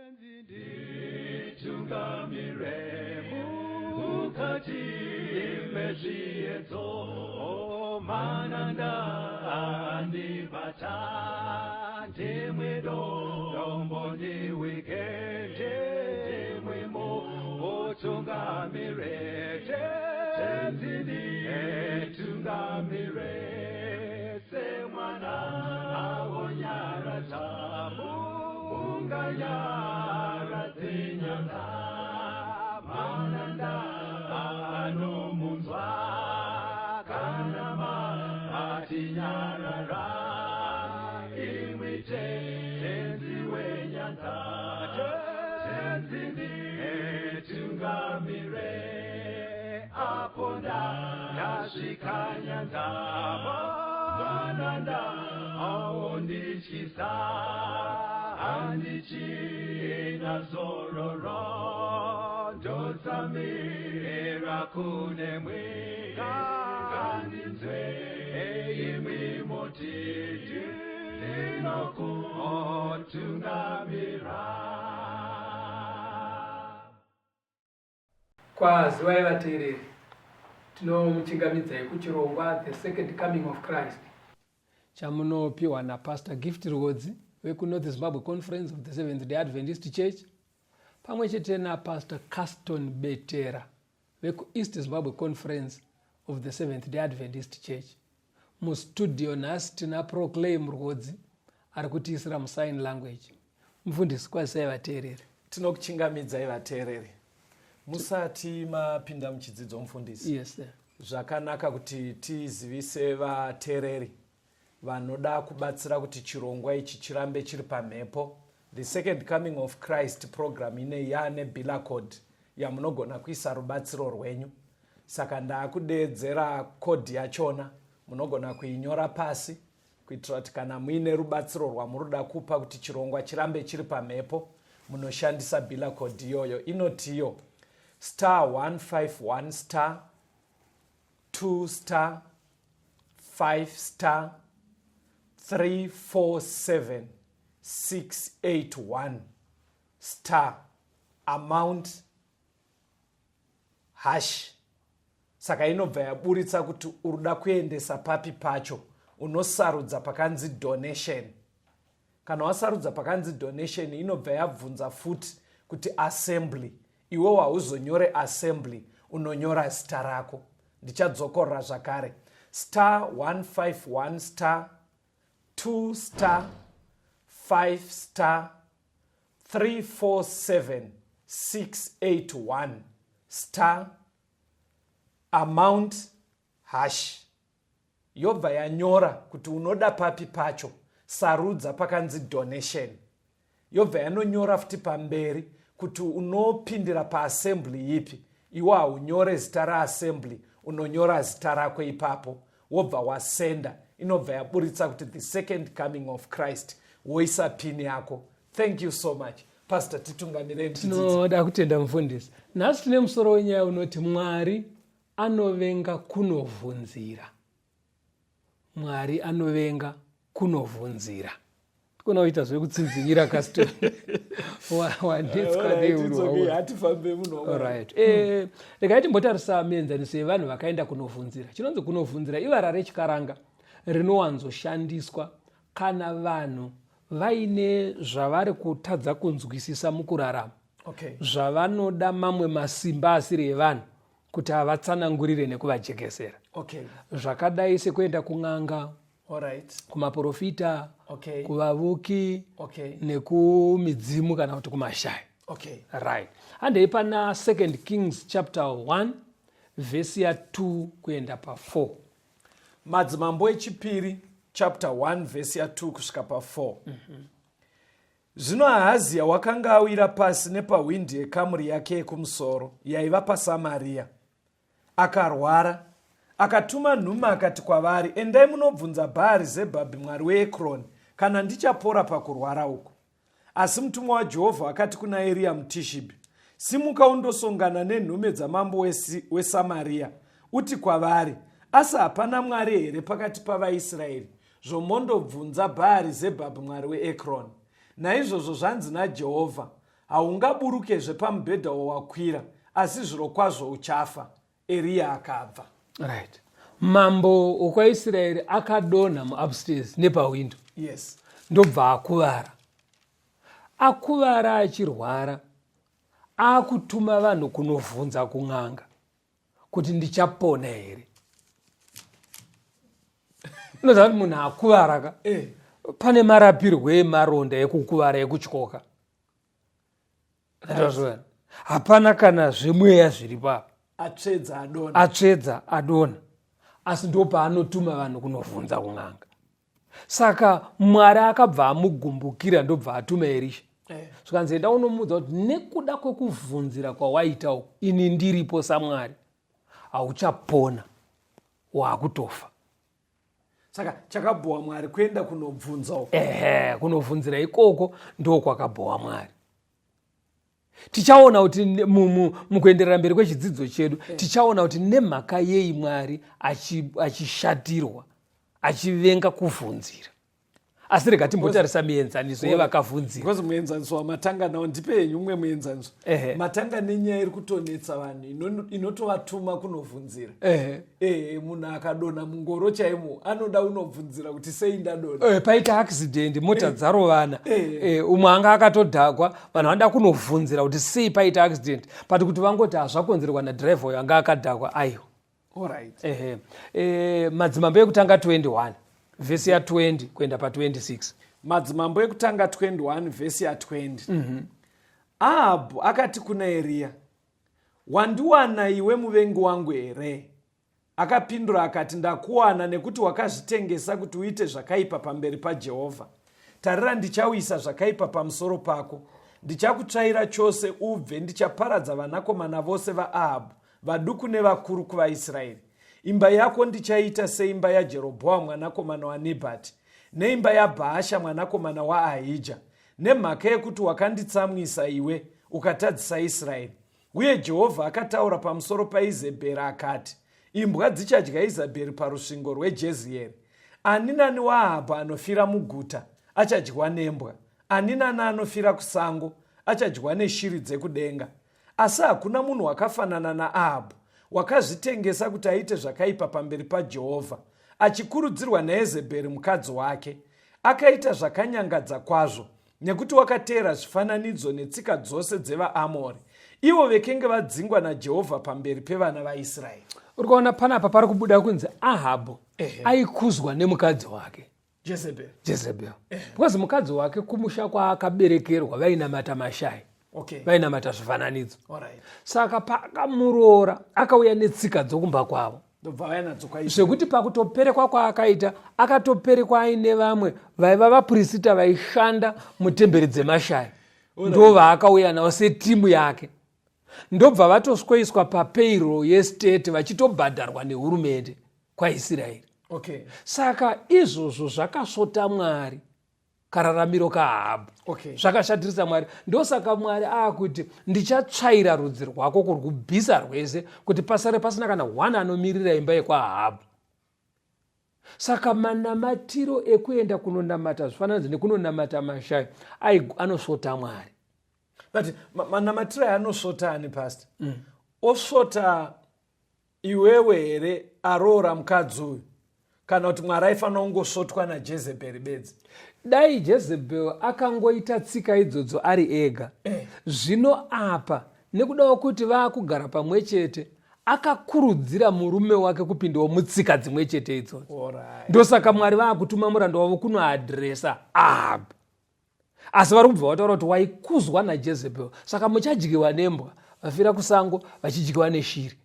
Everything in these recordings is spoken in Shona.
Nditungamire mukati mezviedzo, mananda andibata, ndimwe dombo ndiwike, ndimwe mutungamire, Tenzi nditungamire, semwana awonyaradza munganyaradze nyanga, mananda anomunzwa kana matinyarara, imwi Tenzi wenyanza, Tenzi nditungamire, apo ndasvika nyanza, mananda aondityisa, handichina zororo, ndotsamira kunemwi, ngandinzwe imwi moti ndinokutungamira. Kwaziwai vateereri, tinomuchingamidzai kuchirongwa The Second Coming of Christ chamunopiwa naPastor Gift Rwodzi vekuNorth Zimbabwe Conference of the Seventh Day Adventist Church pamwe chete naPastor Caston Betera vekuEast Zimbabwe Conference of the Seventh Day Adventist Church. Mustudio nhasi tina Proclaim Rwodzi ari kutiisira musign language. Mufundisi, kwazisai vateereri. Tinokuchingamidzai vateereri. Musati mapinda muchidzidzo mufundisi. Yes, sir. Zvakanaka kuti tizivise vateereri vanoda kubatsira kuti chirongwa ichi chirambe chiri pamhepo. The Second Coming of Christ program ine yaane bila code yamunogona kuisa rubatsiro rwenyu. Saka ndaakudeedzera code yachona, munogona kuinyora pasi kuitira kuti kana muine rubatsiro rwamuruda kupa kuti chirongwa chirambe chiri pamhepo, munoshandisa bila code iyoyo inotiyo star 151 star 2 star 5 star 347 681 star amount hash. Saka inobva yaburitsa kuti uruda kuendesa papi pacho. Unosarudza pakanzi donation. Kana wasarudza pakanzi donation, inobva yabvunza futi kuti assembly. Iwe hauzonyore assembly, unonyora zita rako. Ndichadzokorora zvakare: star 151 star 2 star 5 star 347 681 star amount hash. Yobva yanyora kuti unoda papi pacho, sarudza pakanzi donation. Yobva yanonyora futi pamberi kuti unopindira paassembly ipi. Iwe haunyore zita raassembly, unonyora zita rako ipapo, wobva wasenda. Inobva yaburitsa kuti The Second Coming of Christ, woisa pin yako. Thank you so much, Pastor. Titungamirei. Tinoda kutenda mufundisi. Nhasi tine musoro wenyaya unoti Mwari anovenga kunovhunzira. Mwari anovenga kunovhunzira. Tikona kuita zvekutsinzinyira Caston, wanetswa neuralright. Regai timbotarisa mienzaniso yevanhu vakaenda kunovhunzira. Chinonzi kunovhunzira ivara rechikaranga rinowanzoshandiswa kana vanhu vaine zvavari kutadza kunzwisisa mukurarama, zvavanoda mamwe masimba asiri evanhu kuti avatsanangurire nekuvajekesera, zvakadai sekuenda kun'anga, kumaprofita, kuvavuki, nekumidzimu kana kuti kumashaya. Right, handei pana Second Kings chapter 1 vhesi ya2 kuenda pa4. Madzimambo Echipiri chapter 1 vhesi ya2 kusvika pa4. Zvino Ahaziya wakanga awira pasi nepahwindi yekamuri yake yekumusoro yaiva paSamariya, akarwara. Akatuma nhume akati kwavari, "Endai munobvunza Bhaari Zebhabhi mwari weEkroni kana ndichapora pakurwara uku." Asi mutumwa waJehovha akati kuna Eriya muTishibhi, "Simuka undosongana nenhume dzamambo weSamariya, uti kwavari, 'Asi hapana Mwari here pakati pavaIsraeri, zvomondobvunza Bhaari Zebhabhi mwari weEkroni? Naizvozvo zvanzi naJehovha: Haungaburukezve pamubhedha wawakwira, asi zvirokwazvo uchafa. Eriya akabva. Right. Mambo wokwaIsraeri akadonha muupstairs nepahwindo. Yes. Ndobva akuvara. Akuvara achirwara, akutuma vanhu kunovhunza kun'anga kuti ndichapona here. Unoziva kuti munhu akuvara ka? Eh. Pane marapirwo emaronda ekukuvara ekutyoka. Ndazviona. Hapana kana zvemweya zviripo apa. Atsvedza adona. Atsvedza adona. Asi ndopaanotuma vanhu kunovhunza kun'anga. Saka Mwari akabva amugumbukira ndobva atuma Erisha. Eh. Zvikanzi enda unomuudza kuti nekuda kwekuvhunzira kwawaita uku, ini ndiripo saMwari, hauchapona, waakutofa. Saka chakabhowa Mwari kuenda kunobvunza uko. Ehe, kunovhunzira ikoko ndokwakabhowa Mwari. Tichaona kuti mukuenderera mberi kwechidzidzo chedu, tichaona kuti nemhaka yei Mwari achishatirwa, achivenga kuvhunzira. Asi rega timbotarisa mienzaniso yevakavhunzira. Because muenzaniso wamatanga nawo, ndipe henyu umwe muenzaniso. Matanga nenyaya iri kutonetsa vanhu inotovatuma kunovhunzira. Munhu akadonha mungoro chaimo anoda unobvunzira kuti sei ndadonha. Paita accident, mota dzarovana. Umwe anga akatodhakwa, vanhu vanoda kunovhunzira kuti sei paita accident. But kuti vangoti hazvakonzerwa nadriver uyo anga akadhakwa, aiwa. Alright. Madzimambo ekutanga 21 vhesi ya 20 kuenda pa 26. Madzimambo ekutanga 21 vhesi ya 20. Ahabhu akati kuna Eriya, wandiwana iwe muvengi wangu here? Akapindura akati, ndakuwana nekuti wakazvitengesa kuti uite zvakaipa pamberi paJehovha. Tarira, ndichawisa zvakaipa pamusoro pako. Ndichakutsvaira chose ubve, ndichaparadza vanakomana vose vaAhabhu, vaduku nevakuru kuvaIsraeri. Imba yako ndichaiita seimba yaJerobhoamu mwanakomana waNebhati, neimba yaBhaasha mwanakomana waAhija, nemhaka yekuti wakanditsamwisa iwe, ukatadzisa Israeri. Uye Jehovha akataura pamusoro paIzebheri akati, imbwa dzichadya Izabheri parusvingo rweJezieri. Ani nani waAhabhu anofira muguta achadyiwa nembwa, ani nani anofira kusango achadyiwa neshiri dzekudenga. Asi hakuna munhu wakafanana naAhabhu, wakazvitengesa kuti aite zvakaipa pamberi paJehovha, achikurudzirwa naEzebheri mukadzi wake. Akaita zvakanyangadza kwazvo, nekuti wakateera zvifananidzo netsika dzose dzevaAmori, ivo vekenge vadzingwa naJehovha pamberi pevana vaIsraeri. Uri kuona panapa pari kubuda kunzi Ahabhu aikuzwa nemukadzi wake Jezebel. Jezebel. Because mukadzi wake kumusha kwaakaberekerwa vainamata mashai. Vainamata zvifananidzo. Saka paakamuroora akauya netsika dzokumba kwavo. Ndobva vaya nadzo kwaIsraeri. Zvekuti pakutoperekwa kwaakaita, akatoperekwa aine vamwe vaiva vapurisita vaishanda mutemberi dzemashai. Ndo vaakauya navo setimu yake. Ndobva vatoswoiswa papayroll yestate vachitobhadharwa nehurumende kwaIsraeri. Saka izvozvo zvakasvota Mwari, kararamiro kaAhabhu. Zvakashatirisa Mwari. Ndosaka Mwari aakuti ndichatsvaira rudzi rwako kurwubvisa rwese kuti pasare pasina kana one anomirira imba yekwaAhabhu. Saka manamatiro ekuenda kunonamata zvifananidzo nekunonamata mashai anosvota Mwari. But manamatiro aya anosvota ani, Pastor? Osvota iwewe here aroora mukadzi uyu, kana kuti Mwari aifanira kungosvotwa naJezebheri bedzi? Dai Jezebheri akangoita tsika idzodzo ari ega. Zvino apa nekudawo kuti vaakugara pamwe chete, akakurudzira murume wake kupindawo mutsika dzimwe chete idzodzo. Ndosaka Mwari vaakutuma muranda wavo kunoadhiresa Ahabhu. Asi vari kubva vataura kuti waikuzwa naJezebheri, saka muchadyiwa nembwa, vafira kusango vachidyiwa neshiri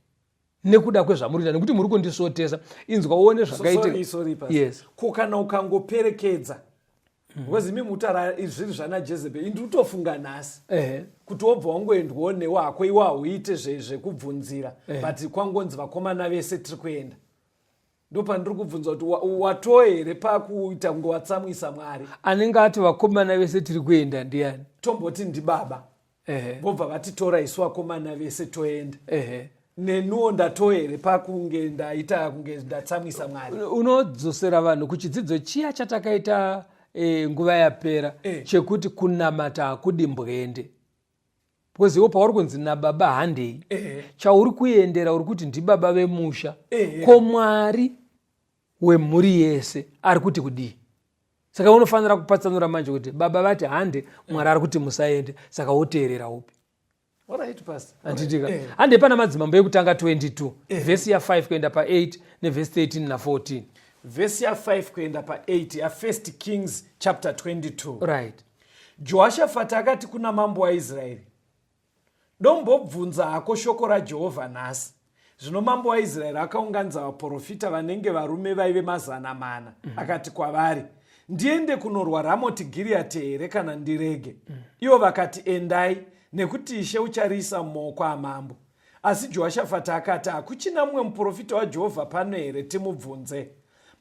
nekuda kwezvamuri kuita, nekuti muri kundisvotesa. Inzwa uone zvakaitika. Sorry, sorry, Pastor. Yes. Ko kana ukangoperekedza, because imi mutara zviri zvana Jezebel, indi utofunga nhasi kuti wobva wangoendwawo newe hako, iwe hauite zvekubvunzira, but kwangonzi vakomana vese tiri kuenda. Ndopandiri kubvunza kuti watoo here pakuita kunge watsamwisa Mwari? Anenge ati vakomana vese tiri kuenda ndiani? Tomboti ndibaba. Vobva vatitora isu vakomana vese toenda. Nenuwo ndatoo here pakunge ndaita kunge ndatsamwisa Mwari? Unodzosera vanhu kuchidzidzo chiya chatakaita nguva yapera, chekuti kunamata hakudi mbwende. Because iwo pauri kunzi nababa handei, chauri kuendera uri kuti ndibaba vemusha. Ko Mwari wemhuri yese ari kuti kudii? Saka unofanira kupatsanura manje kuti baba vati hande, Mwari ari kuti musaende, saka woteerera upi? Alright, pastor. Handitika? Hande pana Madzimambo Ekutanga 22, vhesi ya5 kuenda pa8, nevhesi 13 na14. Vhesi ya5 kuenda pa8 yaFirst Kings chapter 22. Right. Jehoshafati akati kuna mambo waIsraeri, "Dombobvunza hako shoko raJehovha nhasi." Zvino mambo waIsraeri akaunganidza vaprofita vanenge varume vaive 400, akati kwavari, "Ndiende kunorwa Ramoti Giriyati here kana ndirege?" Ivo vakati, "Endai, nekuti Ishe uchariisa mumaoko amambo." Asi Jehoshafati akati, "Hakuchina mumwe muprofita waJehovha pano here timubvunze?"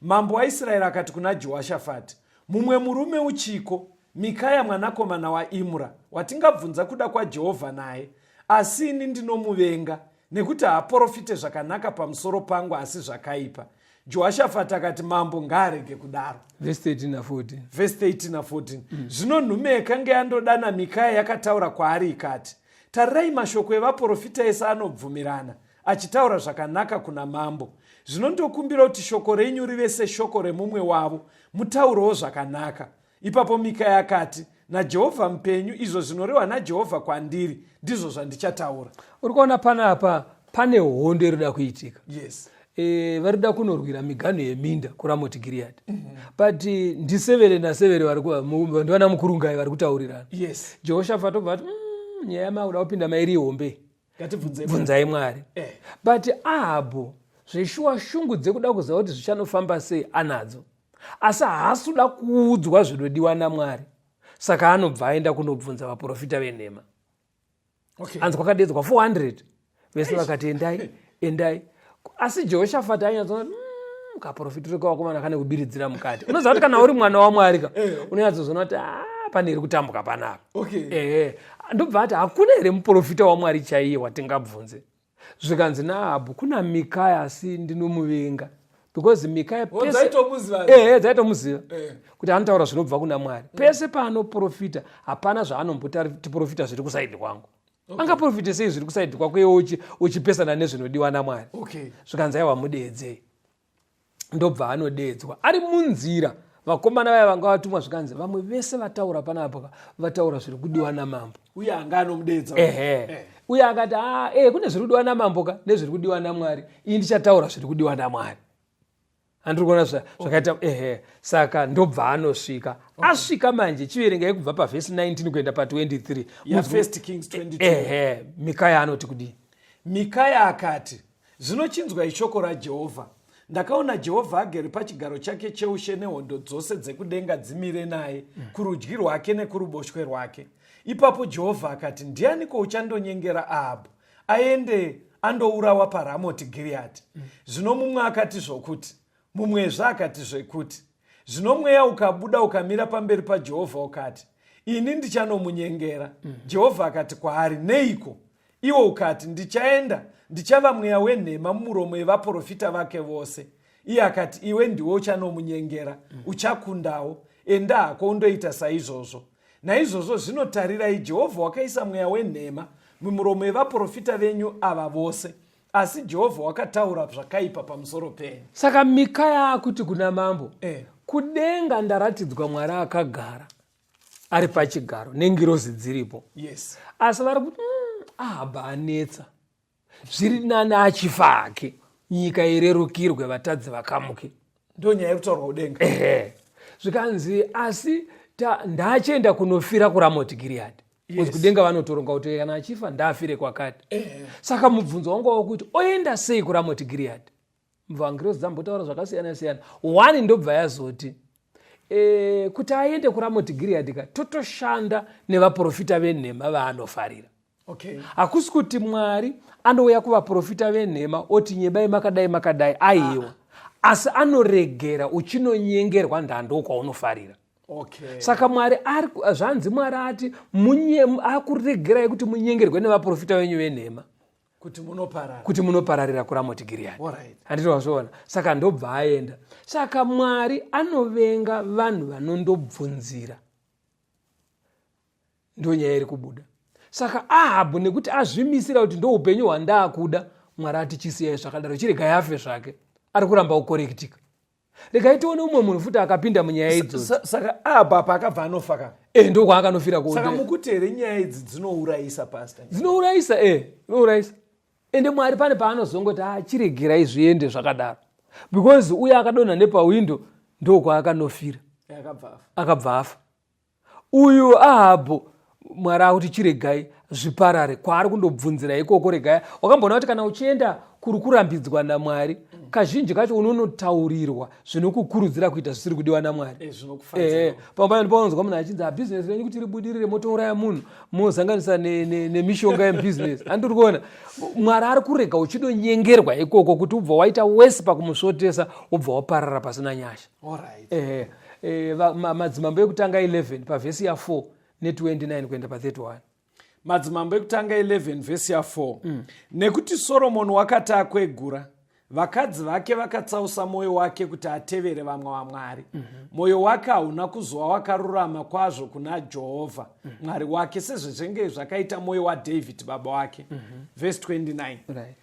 Mambo waIsraeri akati kuna Jehoshafati, "Mumwe murume uchiko, Mikaya mwanakomana waImra, watingabvunza kuda kwaJehovha naye, asi ini ndinomuvenga, nekuti haaprofite zvakanaka pamusoro pangu, asi zvakaipa." Jehoshafati akati, "Mambo ngaarege kudaro." Vhesi 13 na14. Vhesi 13 na14. Zvino nhume yakanga yandodana Mikaya yakataura kwaari ikati, "Tarirai, mashoko evaprofita ese anobvumirana, achitaura zvakanaka kuna mambo. Zvino ndokumbira kuti shoko renyu rive seshoko remumwe wavo, mutaurewo zvakanaka." Ipapo Mikaya akati, "NaJehovha mupenyu, izvo zvinorehwa naJehovha kwandiri ndizvo zvandichataura." Uri kuona panapa pane hondo iri kuda kuitika. Yes. Vari kuda kunorwira miganhu yeminda kuRamoti Giriyadi, but ndisevere nasevere vari ndivana mukurungai vari kutaurirana. Jehoshafati obva ati, nyaya yamakuda kupinda mairi ihombe." Ngatibvunzei. Bvunzai Mwari." But Ahabhu zveshuwa shungu dzekuda kuziva kuti zvichanofamba sei anadzo, asi haasi kuda kuudzwa zvinodiwa naMwari. Saka anobva aenda kunobvunza vaprofita venhema. Anzi kwakadedzwa 400 vese vakati, "Endai, endai." Asi Jehoshafati ainyatsoona, kaprofitiro kavakomana kane kubiridzira mukati." Unoziva kuti kana uri mwana waMwari ka, unonyatsozoona kuti, "Ah, pane iri kutambuka panapa." Ehe, ndobva ati, "Hakuna here muprofita waMwari chaiye watingabvunze?" Zvikanzi naAhabhu, "Kuna Mikaya, asi ndinomuvenga because Mikaya Oh, dzaitomuziva. Ehe, dzaitomuziva kuti anotaura zvinobva kuna Mwari. Pese paanoprofita hapana zvaanombotiprofita zviri kuside kwangu. Angaprofite sei zviri kuside kwako iwe uchipesana nezvinodiwa naMwari?" Zvikanzi, "Aiwa, mudeedzei." Ndobva anodeedzwa. Ari munzira, vakomana vaya vanga vatumwa, zvikanzi, "Vamwe vese vataura panapa ka, vataura zviri kudiwa namambo." Uye anga anomudeedza. Ehe. Uye akati, "A kune zviri kudiwa namambo ka nezviri kudiwa naMwari. Iyi ndichataura zviri kudiwa naMwari." Handiri kuona zvakaita? Ehe. Saka ndobva anosvika. Asvika manje, chiverengai kubva pavhesi 19 kuenda pa23. YaFirst Kings 22. Ehe, Mikaya anoti kudii? Mikaya akati, "Zvino chinzwai shoko raJehovha. Ndakaona Jehovha agere pachigaro chake cheushe, nehondo dzose dzekudenga dzimire naye kurudyi rwake nekuruboshwe rwake. Ipapo Jehovha akati, 'Ndianiko uchandonyengera Ahabhu aende andourawa paRamoti Giriyadhi?' Zvino mumwe akati zvokuti, mumwezve akati zvekuti. Zvino mweya ukabuda ukamira pamberi paJehovha ukati, 'Ini ndichanomunyengera.' Jehovha akati kwaari, 'Neiko?' Iwo ukati, 'Ndichaenda, ndichava mweya wenhema mumuromo yevaprofita vake vose.' Iye akati, 'Iwe ndiwe uchanomunyengera, uchakundawo. Enda hako undoita saizvozvo.' Naizvozvo zvino tarirai, Jehovha wakaisa mweya wenhema mumuromo yevaprofita venyu ava vose, asi Jehovha wakataura zvakaipa pamusoro penyu." Saka Mikaya akuti kuna mambo, "Kudenga ndaratidzwa Mwari akagara ari pachigaro nengirozi dziripo, asi vari kuti, 'Ahabha anetsa, zviri nani achifa hake, nyika irerukirwe, vatadzi vakamuke.'" Ndo nyaya yekutaurwa kudenga. Ehe. Zvikanzi, "Asi ndachienda kunofira kuRamoti Giriyadhi." Kudenga vanotoronga kuti kana achifa ndaafire kwakati. Saka mubvunzo wangu wakuti, oenda sei kuRamoti Giriyadhi? Mvangirozi dzambotaura zvakasiyana siyana. One ndobva yazoti, kuti aende kuRamoti Giriyadhi ka, totoshanda nevaprofita venhema vaanofarira. Hakusi kuti Mwari anouya kuvaprofita venhema oti, "Nyebai makadai makadai." Aiwa, asi anoregera uchinonyengerwa ndando kwaunofarira. Saka Mwari ari zvanzi Mwari ati akuregerai kuti munyengerwe nevaprofita venyu venhema, kuti munoparara, kuti munopararira kuRamoti Giriyadhi. Handiti wazviona? Saka ndobva aenda. Saka Mwari anovenga vanhu vanondobvunzira. Ndo nyaya iri kubuda. Saka Ahabhu nekuti azvimisira kuti ndoupenyu hwandaakuda, Mwari ati chisiyai zvakadaro, chiregai afe zvake. Ari kuramba kukorekitika. Regai tione umwe munhu futi akapinda munyaya idzodzo. Saka Ahabhu apa akabva anofa ka? Eh, ndokwaakanofira ku. Saka mukuti here nyaya idzi dzinourayisa pastor? Dzinourayisa eh, dzinourayisa. Ende Mwari pane paanozongoti ah, chiregerai zviende zvakadaro. Because uye akadonha nepawindo ndokwaakanofira. Akabva afa. Uyu Ahabhu Mwari akuti chiregai zviparare kwaari kundobvunzira ikoko regai. Wakamboona kuti kana uchienda kuri kurambidzwa naMwari kazhinji kacho unonotaurirwa zvinokukurudzira kuita zvisiri kudiwa naMwari. Eh, zvinokufanzira. Eh, pamwe pacho paunonzwa munhu achinzi abhizinesi renyu kuti ribudirire motouraya munhu mozanganisa nemishonga yemubhizinesi. Handiri kuona Mwari ari kurega uchidonyengerwa ikoko kuti ubva waita wese pakumusvotesa wobva waparara pasina nyasha. Alright. Ehe. E, madzimambo ekutanga 11 pavhesi ya4 ne29 kuenda pa31. Madzimambo ekutanga 11 vhesi ya4. Nekuti Soromoni wakati akwegura, vakadzi vake vakatsausa mwoyo wake kuti atevere vamwe vamwari. Mwoyo mm -hmm. wake hauna kuzova wakarurama kwazvo kuna Jehovha mm -hmm. Mwari wake sezvezvenge zvakaita mwoyo waDhavhidhi baba wake. Mm -hmm. Vhesi 29. Right.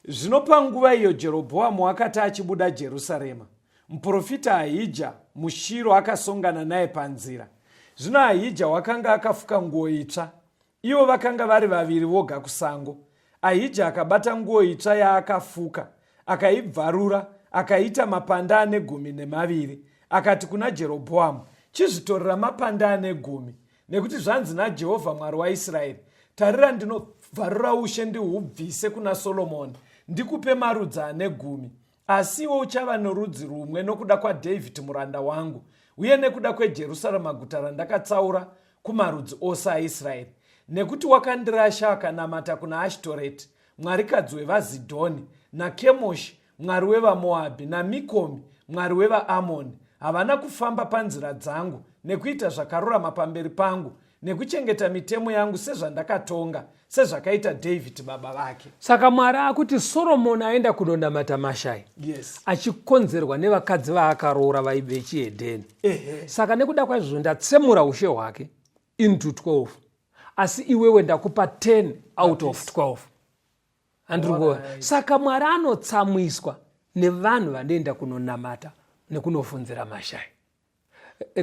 Zvino panguva iyo Jerobhoamu akati achibuda Jerusarema, muprofita Ahija muShiro akasongana naye panzira. Zvino Ahija wakanga akafuka nguo itsva, ivo vakanga vari vaviri voga kusango. Ahija akabata nguo itsva yaakafuka, akaibvarura, akaiita mapanda ane 12, akati kuna Jerobhoamu, Chizvitorera mapanda ane gumi, Nekuti zvanzi naJehovha Mwari waIsraeri, Tarira, ndinobvarura ushe ndihubvise kuna Solomoni, ndikupe marudzi ane gumi. Asi iwe uchava norudzi rumwe nokuda kwaDhavhidhi muranda wangu, uye nekuda kweJerusarema guta randakatsaura kumarudzi ose aIsraeri. Nekuti wakandirasha akanamata kuna Ashitoreti, mwarikadzi wevaZidhoni, naKemoshi, mwari wevaMoabhi, naMikomi, mwari wevaAmoni, havana kufamba panzira dzangu, nekuita zvakarurama pamberi pangu, nekuchengeta mitemo yangu sezvandakatonga, sezvakaita Dhavhidhi baba vake. Saka Mwari akuti Soromoni aenda kunonamata mashai yes. achikonzerwa nevakadzi vaakaroora vaive vechihedheni. Saka nekuda kwaizvozvo ndatsemura ushe hwake into 12 asi iwewe ndakupa 10 out of 12. Andiri kuona. Saka Mwari anotsamwiswa nevanhu vanoenda kunonamata nekunofunzira mashai.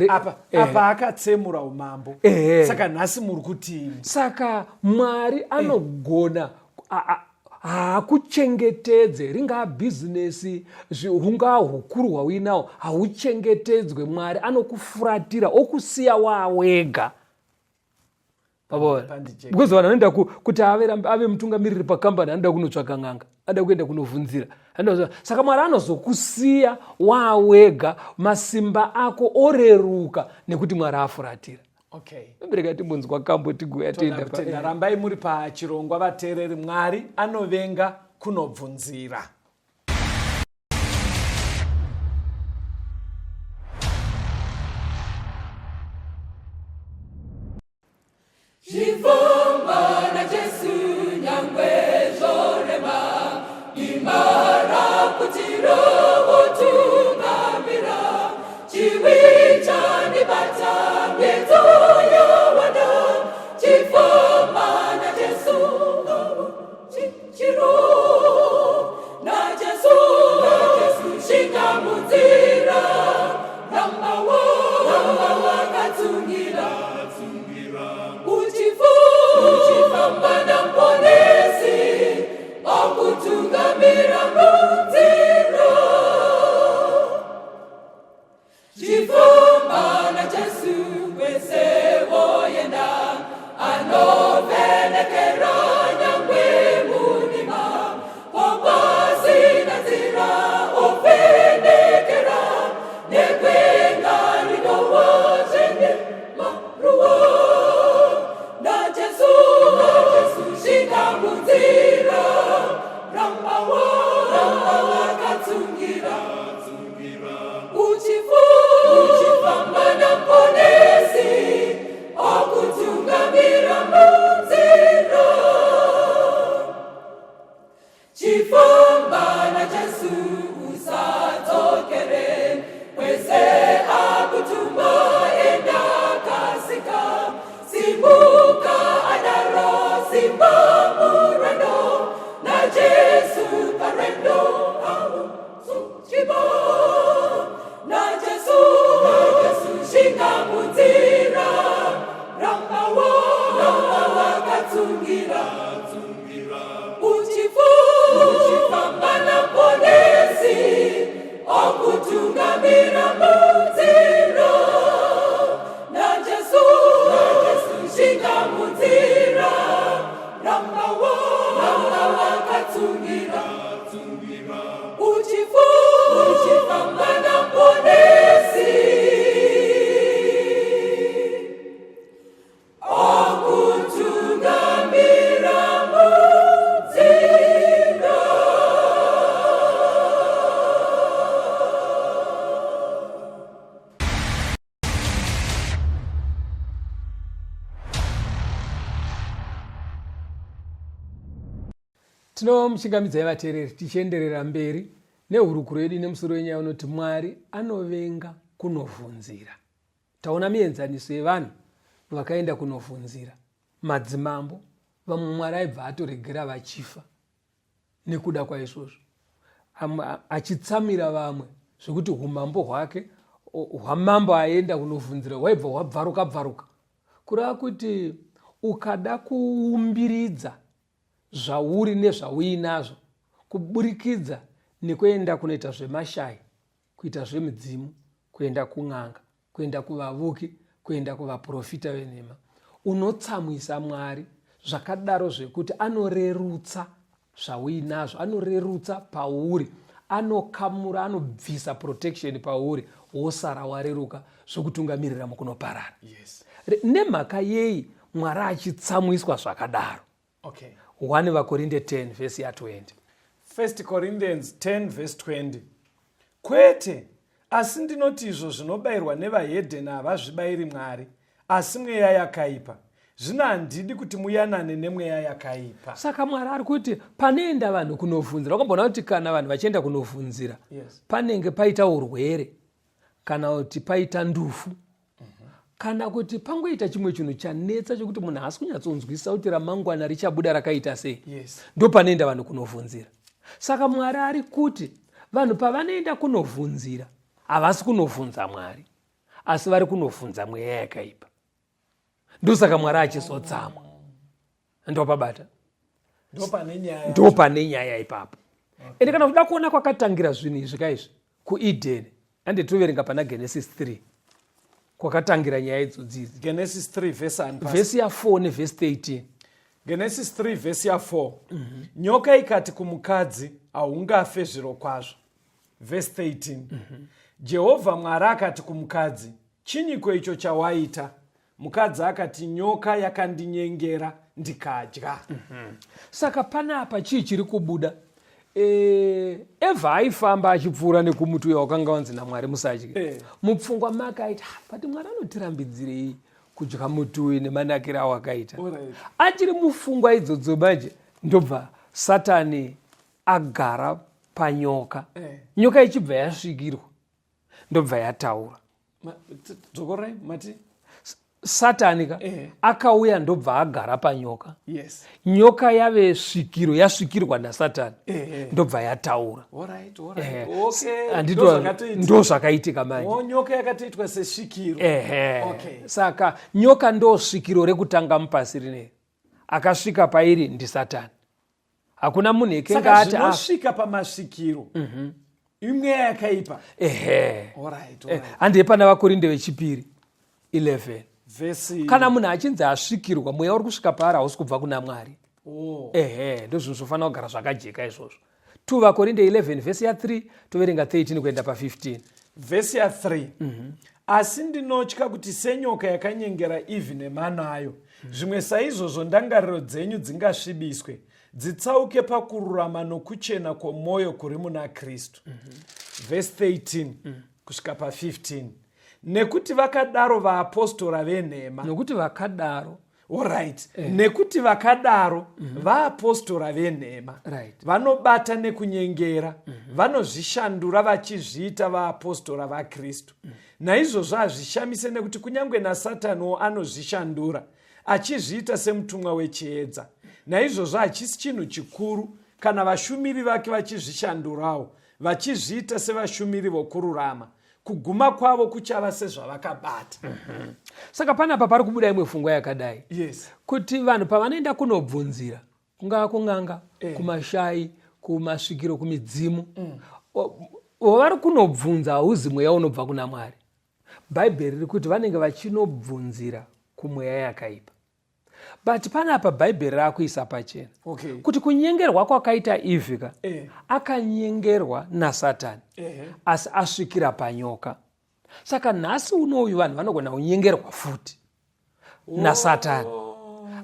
Apa, apa akatsemura umambo. Saka nhasi muri kutii? Saka Mwari anogona haakuchengetedze, ringaa bhizinesi, hungaa hukuru hwauinawo, hauchengetedzwe. Mwari anokufuratira okusiya waawega. Because vanhu vanoenda kuti ave mutungamiriri pakambani, anoda kunotsvaga n'anga, anoda kuenda kunovhunzira. Saka Mwari anozokusiya waawega, masimba ako oreruka nekuti Mwari afuratira. Okay. Rega timbonzwa kambo tiguya tienda pa. Rambai muri pachirongwa vateereri, Mwari anovenga kunobvunzira. Chifamba naJesu nyangwe zvorema, imara kuti rowotungamira, chiwi chanibata miedzo yawanda, chifamba naJesu chiro naJesu shinga munzira, ramba wakatsungira, uchifamba naMponesi, okutungamira munzira. naJesu, naJesu, shinga munzira, ramba ramba wakatsungira, uchifamba naMuponesi, okutungamira munzira, naJesu, naJesu, shinga munzira, ramba ramba wakatsungira, uchifamba naMuponesi, okutungamira munzira. Tinomuchingamidzai vateereri tichienderera mberi nehurukuro yedu ine musoro wenyaya unoti Mwari anovenga kunovhunzira. Taona mienzaniso yevanhu vakaenda kunovhunzira madzimambo, vamwe Mwari aibva atoregera vachifa nekuda kwaizvozvo, achitsamira vamwe zvekuti umambo hwake hwamambo aenda kunovhunzira hwaibva hwabvaruka bvaruka, kureva kuti ukada kuumbiridza zvauri nezvauinazvo kuburikidza nekuenda kunoita zvemashai, kuita zvemidzimu, kuenda kun'anga, kuenda kuvavuki, kuenda kuvaprofita venhema, unotsamwisa Mwari zvakadaro zvekuti anorerutsa zvauinazvo, anorerutsa pauri, anokamura, anobvisa protection pauri, wosara wareruka zvokutungamirira mukunoparara. Yes. Nemhaka yei Mwari achitsamwiswa zvakadaro? Okay. 1 vaKorinde 10 vhesi ya 20. 1 Corinthians 10 vhesi 20. Kwete, asi ndinoti izvo zvinobayirwa nevahedheni havazvibayiri Mwari, asi mweya yakaipa. Zvino handidi kuti muyanane nemweya yakaipa. Saka Mwari ari kuti panoenda vanhu kunovhunzira, wakamboona kuti kana vanhu vachienda kunovhunzira, Yes. panenge paita urwere kana kuti paita ndufu, kana kuti pangoita chimwe chinhu chanetsa chokuti munhu haasi kunyatsonzwisisa kuti ramangwana richabuda rakaita sei. Yes. Ndo panoenda vanhu kunovhunzira. Saka Mwari ari kuti vanhu pavanoenda kunovhunzira havasi kunovhunza Mwari, asi vari kunovhunza mweya yakaipa. Ndosaka Mwari achizotsamwa. Ndopabata, ndopane nyaya ipapo. Ende kana kuda kuona kwakatangira zvinhu izvi kaizvi kuEden, ande toverenga pana Genesis 3 kwakatangira nyaya idzodzi idzi. Genesis 3 verse 1, vhesi ya 4 nevhesi 13. Genesis 3 vhesi ya 4. Nyoka ikati kumukadzi, haungafe zvirokwazvo. Vhesi 13. Jehovha Mwari akati kumukadzi, chinyiko icho chawaita? Mukadzi akati, nyoka yakandinyengera ndikadya. Saka panapa chii chiri kubuda? Eva aifamba achipfuura nekumuti uya wakanga wanzi naMwari musadye. Mupfungwa make aiti, but Mwari anotirambidzirei kudya muti uyu nemanakiro awakaita? Achiri mupfungwa idzodzo manje, ndobva Satani agara panyoka. Nyoka ichibva yasvikirwa, ndobva yataura. Dzokorai mati Satani ka akauya ndobva agara panyoka. Yes. Nyoka yave svikiro, yasvikirwa naSatani, ndobva yataura. Alright, alright. Okay. Ndo zvakaitika manje. Nyoka yakatoitwa sesvikiro. Okay. Saka nyoka ndo svikiro rekutanga mupasi rineri. Akasvika pairi ndiSatani. Hakuna munhu ekenga ati zvinosvika pamasvikiro. Imweya yakaipa. Alright, alright. Handiye pana vaKorinde vechipiri 11. Vhesi. Kana munhu achinzi asvikirwa, mweya uri kusvika paari hausi kubva kuna Mwari. Ndozvinhu zvofanira kugara zvakajeka izvozvo. 2 vaKorinde 11 vhesi ya 3 toverenga 13 kuenda pa 15. Vhesi ya 3. Asi ndinotya kuti senyoka yakanyengera Eve nemano ayo, zvimwe saizvozvo ndangariro dzenyu dzingasvibiswe, dzitsauke pakururama nokuchena kwomwoyo kuri muna Kristu. Vhesi 13 kusvika pa 15. Nekuti vakadaro vaapostora venhema. Nokuti vakadaro. Alright. Nekuti vakadaro vaapostora venhema. Right. Vanobata nekunyengera, vanozvishandura vachizviita vaapostora vaKristu. Naizvozvo hazvishamise nekuti kunyange naSataniwo anozvishandura achizviita semutumwa wechiedza. Naizvozvo hachisi chinhu chikuru kana vashumiri vake vachizvishandurawo, vachizviita sevashumiri vokururama. Kuguma kwavo kuchava sezvavakabata. Saka panapa pari kubuda imwe pfungwa yakadai. Yes. Kuti vanhu pavanoenda kunobvunzira, kungava kun'anga, Eh. Kumashai, kumasvikiro, kumidzimu, Wavari kunobvunza hauzi mweya unobva kuna Mwari. Bhaibheri riri kuti vanenge vachinobvunzira kumweya yakaipa. But panapa Bhaibheri rakuisa pachena kuti kunyengerwa kwakaita Eve ka, Akanyengerwa naSatani, Asi asvikira panyoka. Saka nhasi unoyu vanhu vanogona kunyengerwa futi naSatani,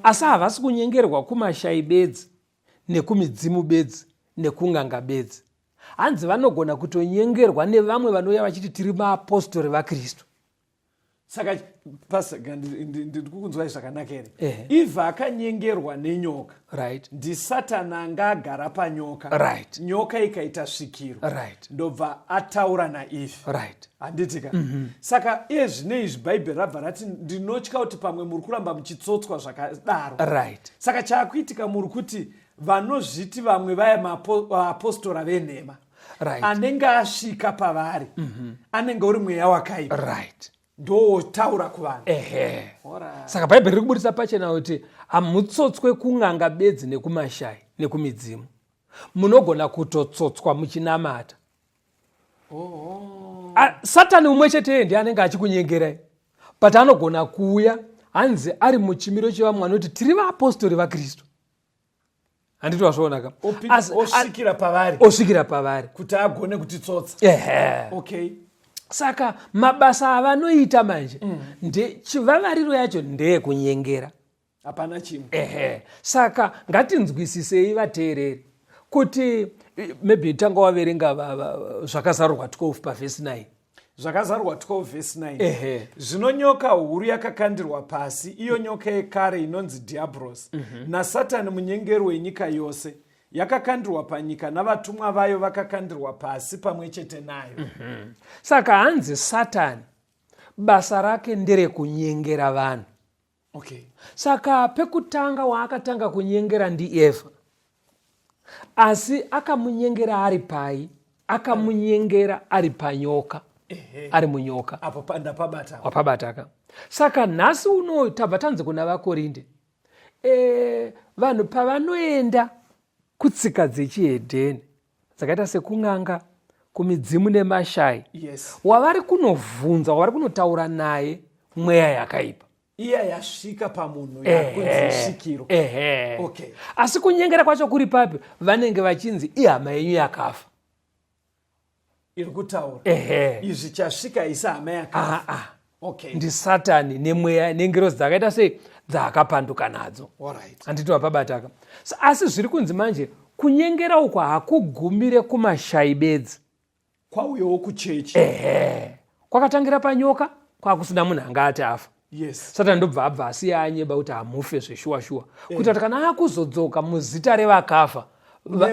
Asi havasi kunyengerwa kumashai bedzi nekumidzimu bedzi nekunganga bedzi. Hanzi vanogona kutonyengerwa nevamwe vanouya vachiti tiri maapostori vaKristu. Saka pastor, ndiri kukunzwai zvakanaka here? Eve akanyengerwa nenyoka. Ndisatani anga agara panyoka. Nyoka ikaita svikiro. Ndobva ataura naEve. Handiti ka? Saka iye zvino izvi Bhaibheri rabva rati ndinotya kuti pamwe muri kuramba muchitsotswa zvakadaro. Saka chaakuitika muri kuti vanozviti vamwe vaya vaapostora venhema. Anenge asvika pavari, anenge uri mweya wakaipa. Ndotaura kuvanhu. Saka Bhaibheri riri kubudisa pachena kuti hamutsotswe kun'anga bedzi nekumashai nekumidzimu. Munogona kutotsotswa muchinamata. Satani umwe chete ndiye anenge achikunyengerai, but anogona kuuya hanzi ari muchimiro chevamwe vanoti tiri vaapostori vaKristu. Handiti wazviona ka? Osvikira pavari. Osvikira pavari. Kuti agone kutitsotsa. Saka mabasa avanoita manje, chivavariro yacho ndeyekunyengera. Hapana chimwe. Saka ngatinzwisisei vateereri kuti maybe tanga waverenga zvakazarurwa 12 pavhesi 9. Zvakazarurwa 12 vhesi 9. Zvino nyoka huru yakakandirwa pasi, iyo nyoka yekare inonzi Diabros, naSatani munyengeri wenyika yose, yakakandirwa panyika navatumwa vayo vakakandirwa pasi pamwe chete nayo. Saka hanzi Satani basa rake nderekunyengera vanhu. Saka pekutanga waakatanga kunyengera ndiEva. Asi akamunyengera ari pai? Akamunyengera ari panyoka. Ari munyoka. Apo ndapabata. Wapabata ka. Saka nhasi uno tabva tanzi kuna vaKorinde. Vanhu pavanoenda kutsika dzechihedheni dzakaita sekun'anga, kumidzimu nemashai, wavari kunovhunza, wavari kunotaura naye mweya yakaipa. Iya yasvika pamunhu yakunzi svikiro. Asi kunyengera kwacho kuri papi? Vanenge vachinzi ihama yenyu yakafa. Iri kutaura. Izvi chasvika isa hama yakafa. Ndi Satani nemweya nengirozi dzakaita sei dzaakapanduka nadzo. Handiti wapabataka. Asi zviri kunzi manje kunyengera uku hakugumire kumashai bedzi. Kwauyawo kuchechi. Kwakatangira panyoka, kwakusina munhu anga ati afa. Satani ndobva abva asiya anyeba kuti hamufe zveshuwa shuwa. Kuita kuti kana akuzodzoka muzita revakafa,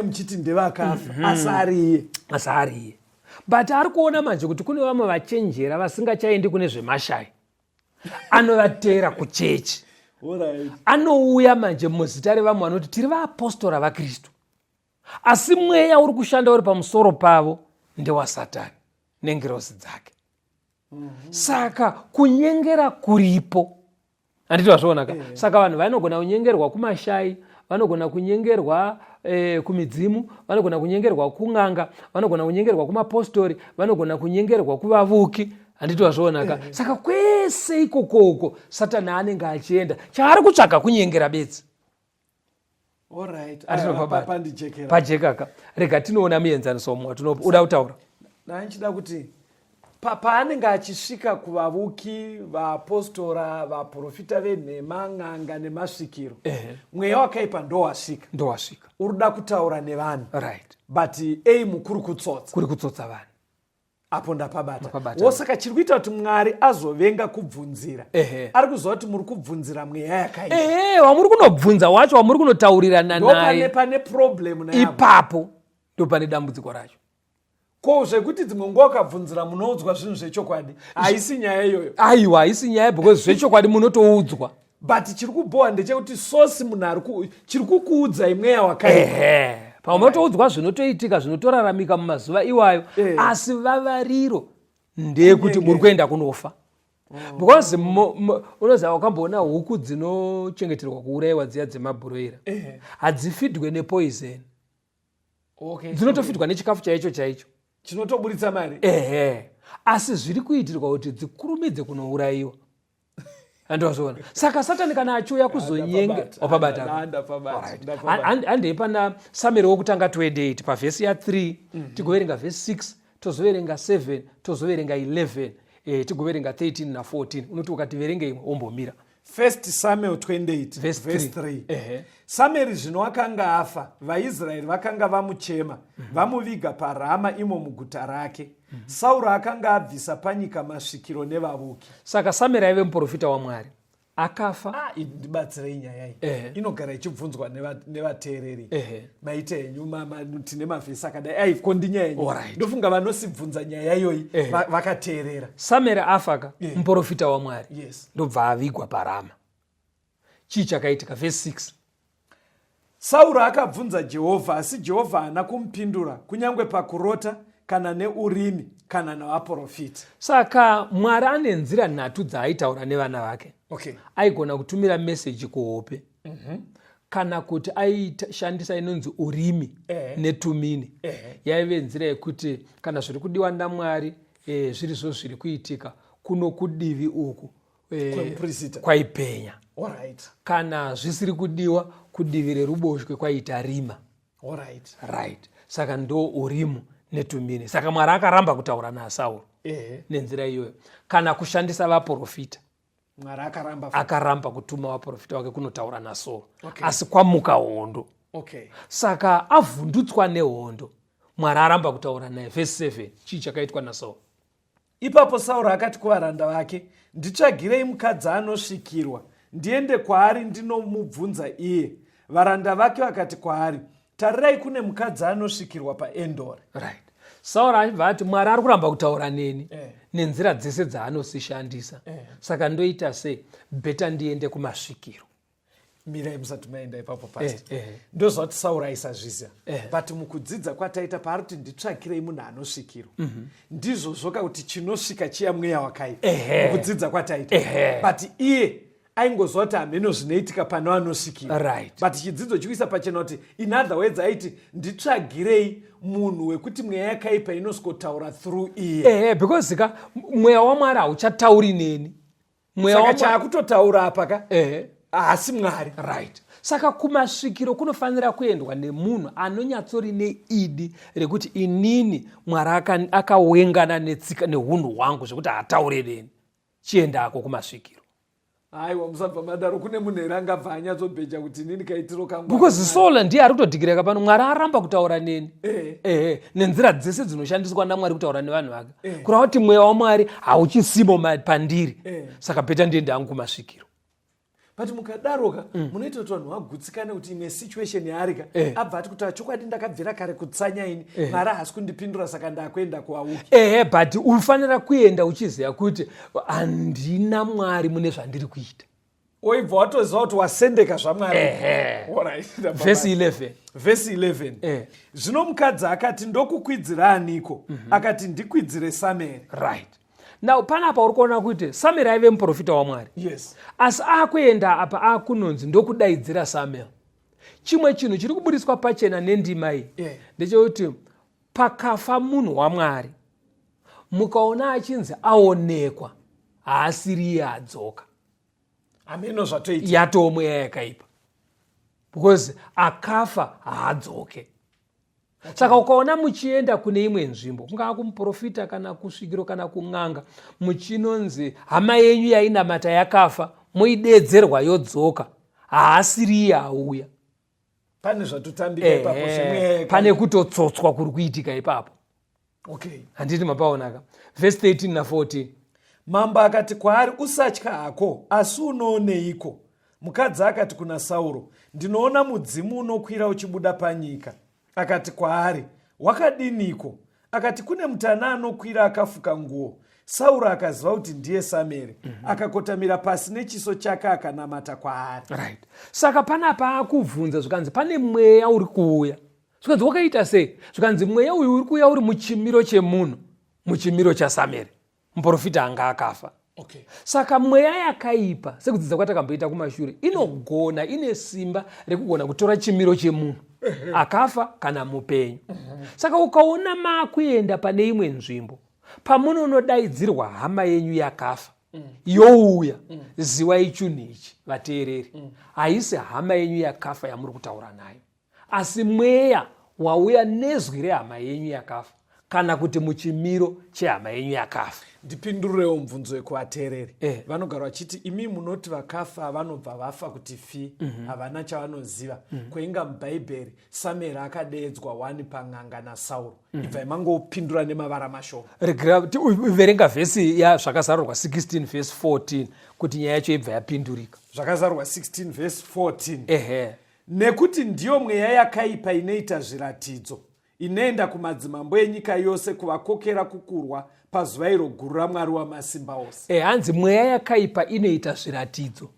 muchiti ndevakafa, asi ariye. Asi ariye. But ari kuona manje kuti kune vamwe vachenjera vasingachaendi kune zvemashai. Anovateera kuchechi. Anouya manje muzita revamwe vanoti tiri vaapostora vaKristu. Asi mweya uri kushanda uri pamusoro pavo ndewaSatani nengirozi dzake. Saka kunyengera kuripo. Handiti wazviona ka? Saka vanhu vanogona kunyengerwa kumashai, vanogona kunyengerwa kumidzimu, vanogona kunyengerwa kun'anga, vanogona kunyengerwa kumapostori, vanogona kunyengerwa kuvavuki. Handiti wazviona ka? Saka kwese ikoko uko Satani anenge achienda, chaari kutsvaga kunyengera bedzi. Pandijekera. Pajeka ka. Rega tinoona muenzaniso umwe watinopa. Uda kutaura? Ndandichida kuti paanenge achisvika kuvavuki, vaapostora, vaprofita venhema, n'anga nemasvikiro, mweya wakaipa ndowasvika. Ndowasvika. Uri kuda kutaura nevanhu. But aim kuri kutsotsa. Kuri kutsotsa vanhu. Apo ndapabata. Ndapabata. Wosaka chiri kuita kuti Mwari azovenga kubvunzira. Ari kuziva kuti muri kubvunzira mweya yakaipa. Wamuri kunobvunza wacho, wamuri kunotaurirana Ndo naye. pane problem naye. Ipapo ndo pane dambudziko racho. Ko zvekuti dzimwe nguva ukabvunzira munoudzwa zvinhu zvechokwadi, haisi nyaya iyoyo. Aiwa, haisi nyaya because zvechokwadi munotoudzwa. But chiri kubhowa ndechekuti source munhu ari chiri kukuudzai mweya wakaipa. Pamwe munotoudzwa zvinotoitika zvinotoraramika mumazuva iwayo, asi vavariro Ndeyekuti muri kuenda kunofa. Because unoziva, wakamboona huku dzinochengeterwa kuurayiwa dziya dzemabhuroira? Hadzifidwe nepoison. Dzinotofidwa nechikafu chaicho chaicho. Chinotoburitsa mari. Ehe, asi zviri kuitirwa kuti dzikurumidze kunourayiwa, andozviona. Saka Satani kana achiuya kuzonyenga, wapabata? Ndapabata. Handei pana Samueri wokutanga 28, pavhesi ya3. Tigoverenga vhesi 6, tozoverenga 7, tozoverenga 11, tigoverenga 13 na14. Unoti ukati verenge imwe, wombomira. First Samuel 28, verse verse 3. 3. Samueri zvino akanga afa, vaIsraeri vakanga vamuchema, vamuviga paRama, imo muguta rake. Sauro akanga abvisa panyika masvikiro nevavuki. Saka Samueri aive muprofita waMwari, akafa. Ah, ndibatsirei, nyaya iyi inogara ichibvunzwa nevateereri. Maita henyu, tine mavhesi akadai. Ai, ko ndinyaya yenyu. Ndofunga vanosibvunza nyaya iyoyi vakateerera. Samueri afaka, muprofita waMwari, ndobva avigwa paRama. Chii chakaitika? Vhesi 6. Sauro akabvunza Jehovha, asi Jehovha haana kumupindura, kunyange pakurota kana neUrimi kana navaprofita. Saka Mwari ane nzira nhatu dzaaitaura nevana vake. Aigona kutumira meseji kuhope, kana kuti aishandisa inonzi Urimi neTumini. Yaive nzira yekuti kana zviri kudiwa naMwari, zviri zvo zviri kuitika kuno kudivi uku, Kwemuprista. Kwaipenya. Kana zvisiri kudiwa, kudivi reruboshwe kwaita rima. Right, saka ndo Urimu neTumini. Saka Mwari akaramba kutaura naSauro nenzira iyoyo, kana kushandisa vaprofita. Mwari akaramba. Akaramba kutuma vaprofita vake kunotaura naSauro. Asi kwamuka hondo. Saka avhundutswa nehondo, Mwari aramba kutaura naye. Vhesi 7, chii chakaitwa naSauro? Ipapo Sauro akati kuvaranda vake, "Nditsvagirei mukadzi anosvikirwa, ndiende kwaari ndinomubvunza iye." Varanda vake vakati kwaari, "Tarirai, kune mukadzi anosvikirwa paEndori." Right, Sauro achibva ati, "Mwari ari kuramba kutaura neni nenzira dzese dzaanosishandisa. Saka ndoita sei? Better ndiende kumasvikiro." Mirai, musati maenda ipapo, pastor. Eh. Ndozva kuti Sauro aisazviziva. But mukudzidza kwataita, paari kuti, "Nditsvakirei munhu anosvikirwa," ndizvozvoka kuti chinosvika chiya mweya wakaipa. Mukudzidza kwataita, but iye aingoziva kuti hameno zvinoitika pane vanosvikirwa. But chidzidzo chikuisa pachena kuti, in other words, aiti, "Nditsvagirei munhu wekuti mweya yakaipa inosikotaura through iye." Ehe, because ka mweya waMwari hauchatauri neni. Mweya Saka chaakutotaura apa ka haasi Mwari. Right, saka kumasvikiro kunofanira kuendwa nemunhu anonyatsori neidi rekuti, "Inini Mwari akawengana netsika neunhu hwangu zvekuti haataure neni." Chiendako kumasvikiro. Aiwa, musabva madaro. Kune munhu here angabva anyatsobheja kuti, "Inini kaitiro kangu"? Because Saul ndiye ari kutodhikireka pano, "Mwari aramba kutaura neni ehe nenzira dzese dzinoshandiswa naMwari kutaura nevanhu vake." Kureva kuti mweya waMwari hauchisimo pandiri. Saka better ndiende hangu kumasvikiro. But mukadaroka, munoita kuti vanhu vagutsikane kuti imwe situation yaarika abva ati, "Kutaura chokwadi, ndakabvira kare kutsanya ini, Mwari haasi kundipindura, saka ndakuenda kuauki." Ehe, but unofanira kuenda uchiziva kuti handina Mwari mune zvandiri kuita. Oibva watoziva kuti wasendeka zvaMwari. Ehe. Alright, ndabva. Vhesi 11. Vhesi 11. Zvino mukadzi akati, "Ndokukwidzira aniko?" Akati, "Ndikwidzire Samueri." Right, now panapa uri kuona kuti Samueri aive muprofita waMwari. Asi akuenda apa, akunonzi, "Ndokudaidzira Samuel." Chimwe chinhu chiri kuburiswa pachena nendima iyi ndechekuti pakafa munhu waMwari, mukaona achinzi aonekwa, haasiri iye adzoka. Hameno zvatoita. Yatoo mweya yakaipa, because akafa haadzoke. Saka ukaona muchienda kune imwe nzvimbo, kungava kumuprofita kana kusvikiro kana kun'anga, muchinonzi hama yenyu yainamata yakafa, moidedzerwa yodzoka, haasiri iye auya. Pane zvatotambika ipapo zvemweya yakaipa. Pane kutotsotswa kuri kuitika ipapo. Handiti mapaonaka? Vhesi 13 na14. Mambo akati kwaari, "Usatya hako, asi unooneiko?" Mukadzi akati kuna Sauro, "Ndinoona mudzimu unokwira uchibuda panyika." Akati kwaari, "Wakadiniko?" Akati, "Kune mutana anokwira akafuka nguo." Sauro akaziva kuti ndiye Samueri. Akakotamira pasi nechiso chake, akanamata kwaari. Right, saka panapa akubvunza, zvikanzi pane mweya uri kuuya. Zvikanzi, "Wakaita sei?" Zvikanzi, "Mweya uyu uri kuuya uri muchimiro chemunhu, muchimiro chaSamueri." Muprofita anga akafa. Okay. Saka mweya yakaipa, sekudzidza kwatakamboita kumashure, inogona, ine simba rekugona kutora chimiro chemunhu akafa kana mupenyu. Saka ukaona maakuenda pane imwe nzvimbo pamunonodaidzirwa hama yenyu yakafa youya, ziwai chunhu ichi, vateereri, haisi hama yenyu yakafa yamuri kutaura nayo, asi mweya wauya nezwi rehama yenyu yakafa, kana kuti muchimiro chehama yenyu yakafa. Ndipindurewo mubvunzo wekuvateereri. Vanogara vachiti imi munoti vakafa vanobva vafa kuti fi, havana chavanoziva. Kweinga muBhaibheri Samueri akadeedzwa wani pan'anga naSauro. Ibvai mangopindura nemavara mashoma. Regera verenga vhesi yaZvakazarurwa 16 vhesi 14 kuti nyaya yacho ibva yapindurika. Zvakazarurwa 16 vhesi 14. Ehe. Nekuti ndiyo mweya yakaipa inoita zviratidzo, inoenda kumadzimambo enyika yose kuvakokera kukurwa pazuva iro guru raMwari wamasimba ose. Hanzi mweya yakaipa inoita zviratidzo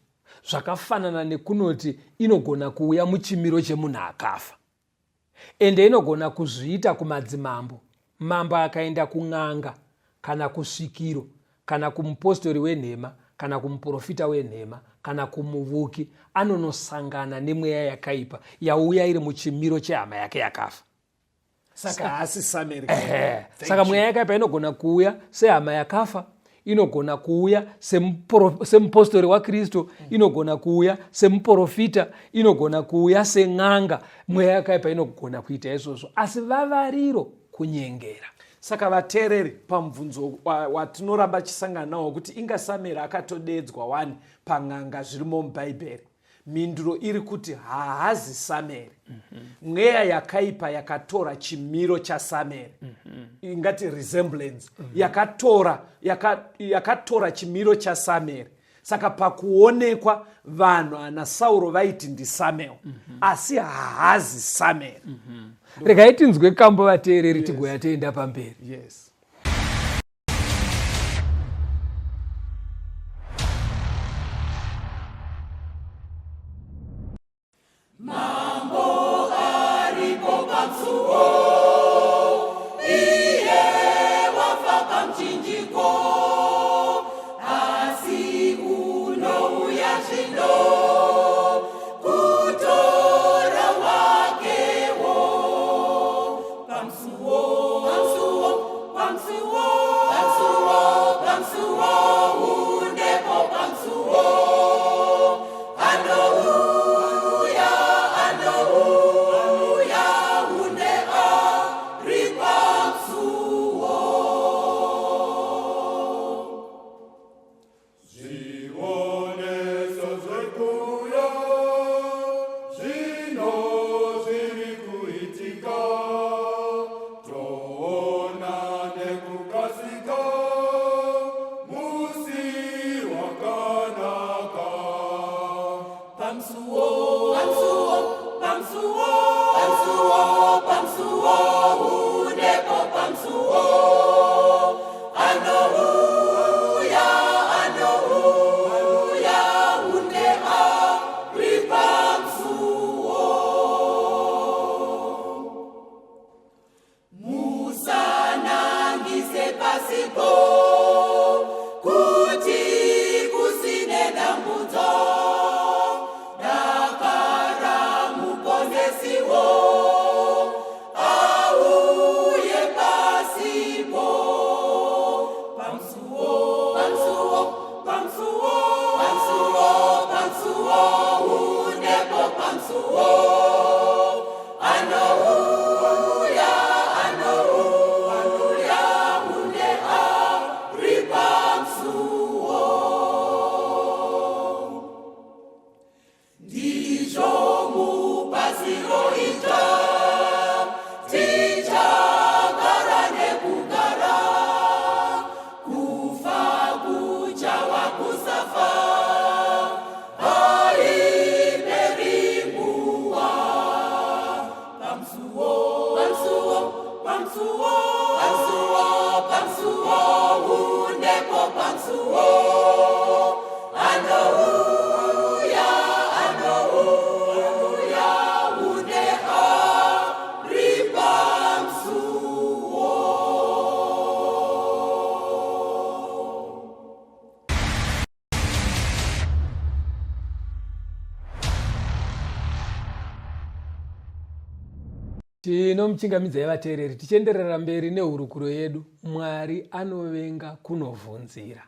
zvakafanana nekunoti inogona kuuya muchimiro chemunhu akafa, ende inogona kuzviita kumadzimambo. Mambo akaenda kun'anga kana kusvikiro kana kumupostori wenhema kana kumuprofita wenhema kana kumuvuki, anonosangana nemweya yakaipa yauya iri muchimiro chehama yake yakafa. Saka haasi Samueri. Saka mweya yakaipa inogona kuuya sehama yakafa, inogona kuuya semupostori waKristu, inogona kuuya semuprofita, inogona kuuya sen'anga. Mweya yakaipa inogona kuita izvozvo, asi vavariro kunyengera. Saka vateereri, pamubvunzo watinoramba chisangana nawo kuti inga Samueri akatodeedzwa wani pan'anga zvirimo muBhaibheri, mhinduro iri kuti haazi Samueri. Mweya yakaipa yakatora chimiro chaSamueri, ingati resemblance, yakatora chimiro chaSamueri. Saka pakuonekwa vanhu ana Sauro vaiti ndiSamuel, asi haazi Samuel. Regai tinzwe kambo, vateereri, tigoya toenda pamberi. Yes. Mambo aripo pamsuwo, iye wafa pamuchinjiko, asi unouya zvino kutora wakewo. Pamsuwo, pamsuwo, pamsuwo, pamsuwo, pamsuwo, undepo pamsuwo. Anouya, anouya, une ari pamsuwo. Zvioneso zvekuya zvino zviri kuitika, toona nekukasika musi wakanaka. Pamsuwo, pamsuwo, pamsuwo, pamsuwo, pamsuwo, unepo pamsuwo. Anouya, anouya, une ari pamsuwo. Musanangise pasipo kuti kusine dambudzo, dakara muponesiwo auye pasipo. Pamsuwo, pamsuwo, pamsuwo, pamsuwo, pamsuwo, unepo pamsuwo. Anouya, anouya, une ari pamsuwo. Ndizvo mupasiro idzva tichagara nekugara, kufa kuchawa kusafa, haiperi nguva. Pamsuwo, pamsuwo, pamsuwo, pamsuwo, pamsuwo, unepo pamsuwo. Anouya, anouya, une Tinomuchingamidzai vateereri tichienderera mberi nehurukuro yedu. Mwari anovenga kunovhunzira.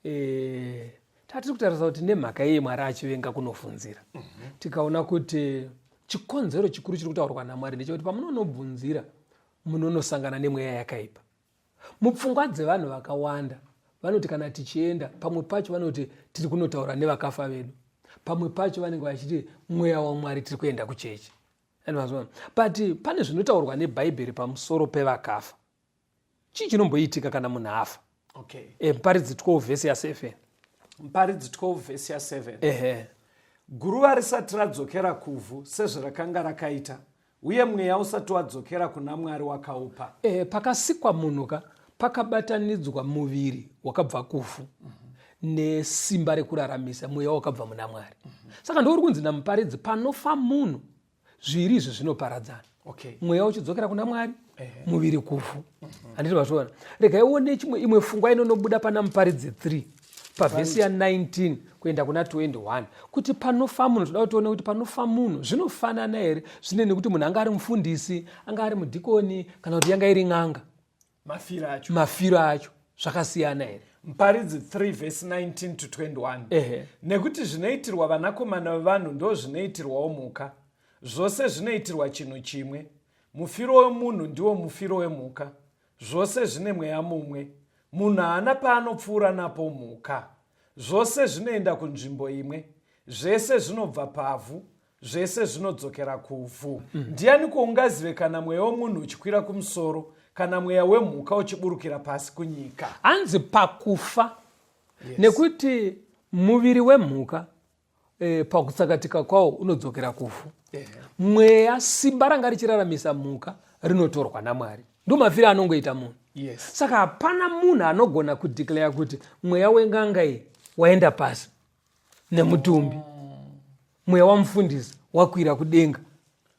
E, tatiri kutarisa kuti nemhaka yei Mwari achivenga kunovhunzira. Mm -hmm. Tikaona kuti chikonzero chikuru chiri kutaurwa naMwari ndechekuti pamunonobvunzira munonosangana nemweya yakaipa. Mupfungwa dzevanhu vakawanda vanoti kana tichienda pamwe pacho vanoti tiri kunotaura nevakafa vedu, pamwe pacho vanenge vachiti mweya waMwari tiri kuenda kuchechi. But pane zvinotaurwa nebhaibheri pamusoro pevakafa. Chii chinomboitika kana munhu afa? Okay. E, Mparidzi 12 vhesi ya7. Mparidzi 12 vhesi ya7. Ehe. Guruva risati radzokera kuvhu sezvarakanga rakaita, uye mweya usati wadzokera kuna Mwari wakaupa. E, pakasikwa munhu ka pakabatanidzwa muviri wakabva kuvhu mm -hmm. nesimba rekuraramisa mweya wakabva muna Mwari. Mm -hmm. Saka ndouri kunzi naMuparidzi panofa munhu zviviri izvi zvinoparadzana. Okay. Mweya uchidzokera kuna Mwari, muviri kuvhu. Handiti vazviona? Regai uone chimwe imwe pfungwa inonobuda pana Muparidzi 3 pavhesi ya19 kuenda kuna 21 kuti panofa munhu, toda kuti tione kuti panofa munhu zvinofanana here zvine nekuti munhu anga ari mufundisi, anga ari mudhikoni, kana kuti yanga iri n'anga. Mafiro acho, mafiro acho zvakasiyana here? Muparidzi 3 vhesi 19 to 21. Ehe. Nekuti zvinoitirwa vanakomana vevanhu ndo zvinoitirwawo mhuka, zvose zvinoitirwa chinhu chimwe. Mufiro wemunhu ndiwo mufiro wemhuka, zvose zvine mweya mumwe. Munhu haana paanopfuura napo mhuka. Zvose zvinoenda kunzvimbo imwe, zvese zvinobva pavhu, zvese zvinodzokera kuvhu. Ndianiko ungazive kana mweya wemunhu uchikwira kumusoro, kana mweya wemhuka uchiburukira pasi kunyika? Hanzi pakufa. Yes. Nekuti muviri wemhuka pakutsakatika kwawo unodzokera kuvhu. Mweya, simba ranga richiraramisa mhuka rinotorwa naMwari. Ndo mafiro anongoita munhu. Yes. Saka hapana munhu anogona kudeclare kuti mweya weng'anga iyi waenda pasi nemutumbi, mweya wamufundisi wakwira kudenga.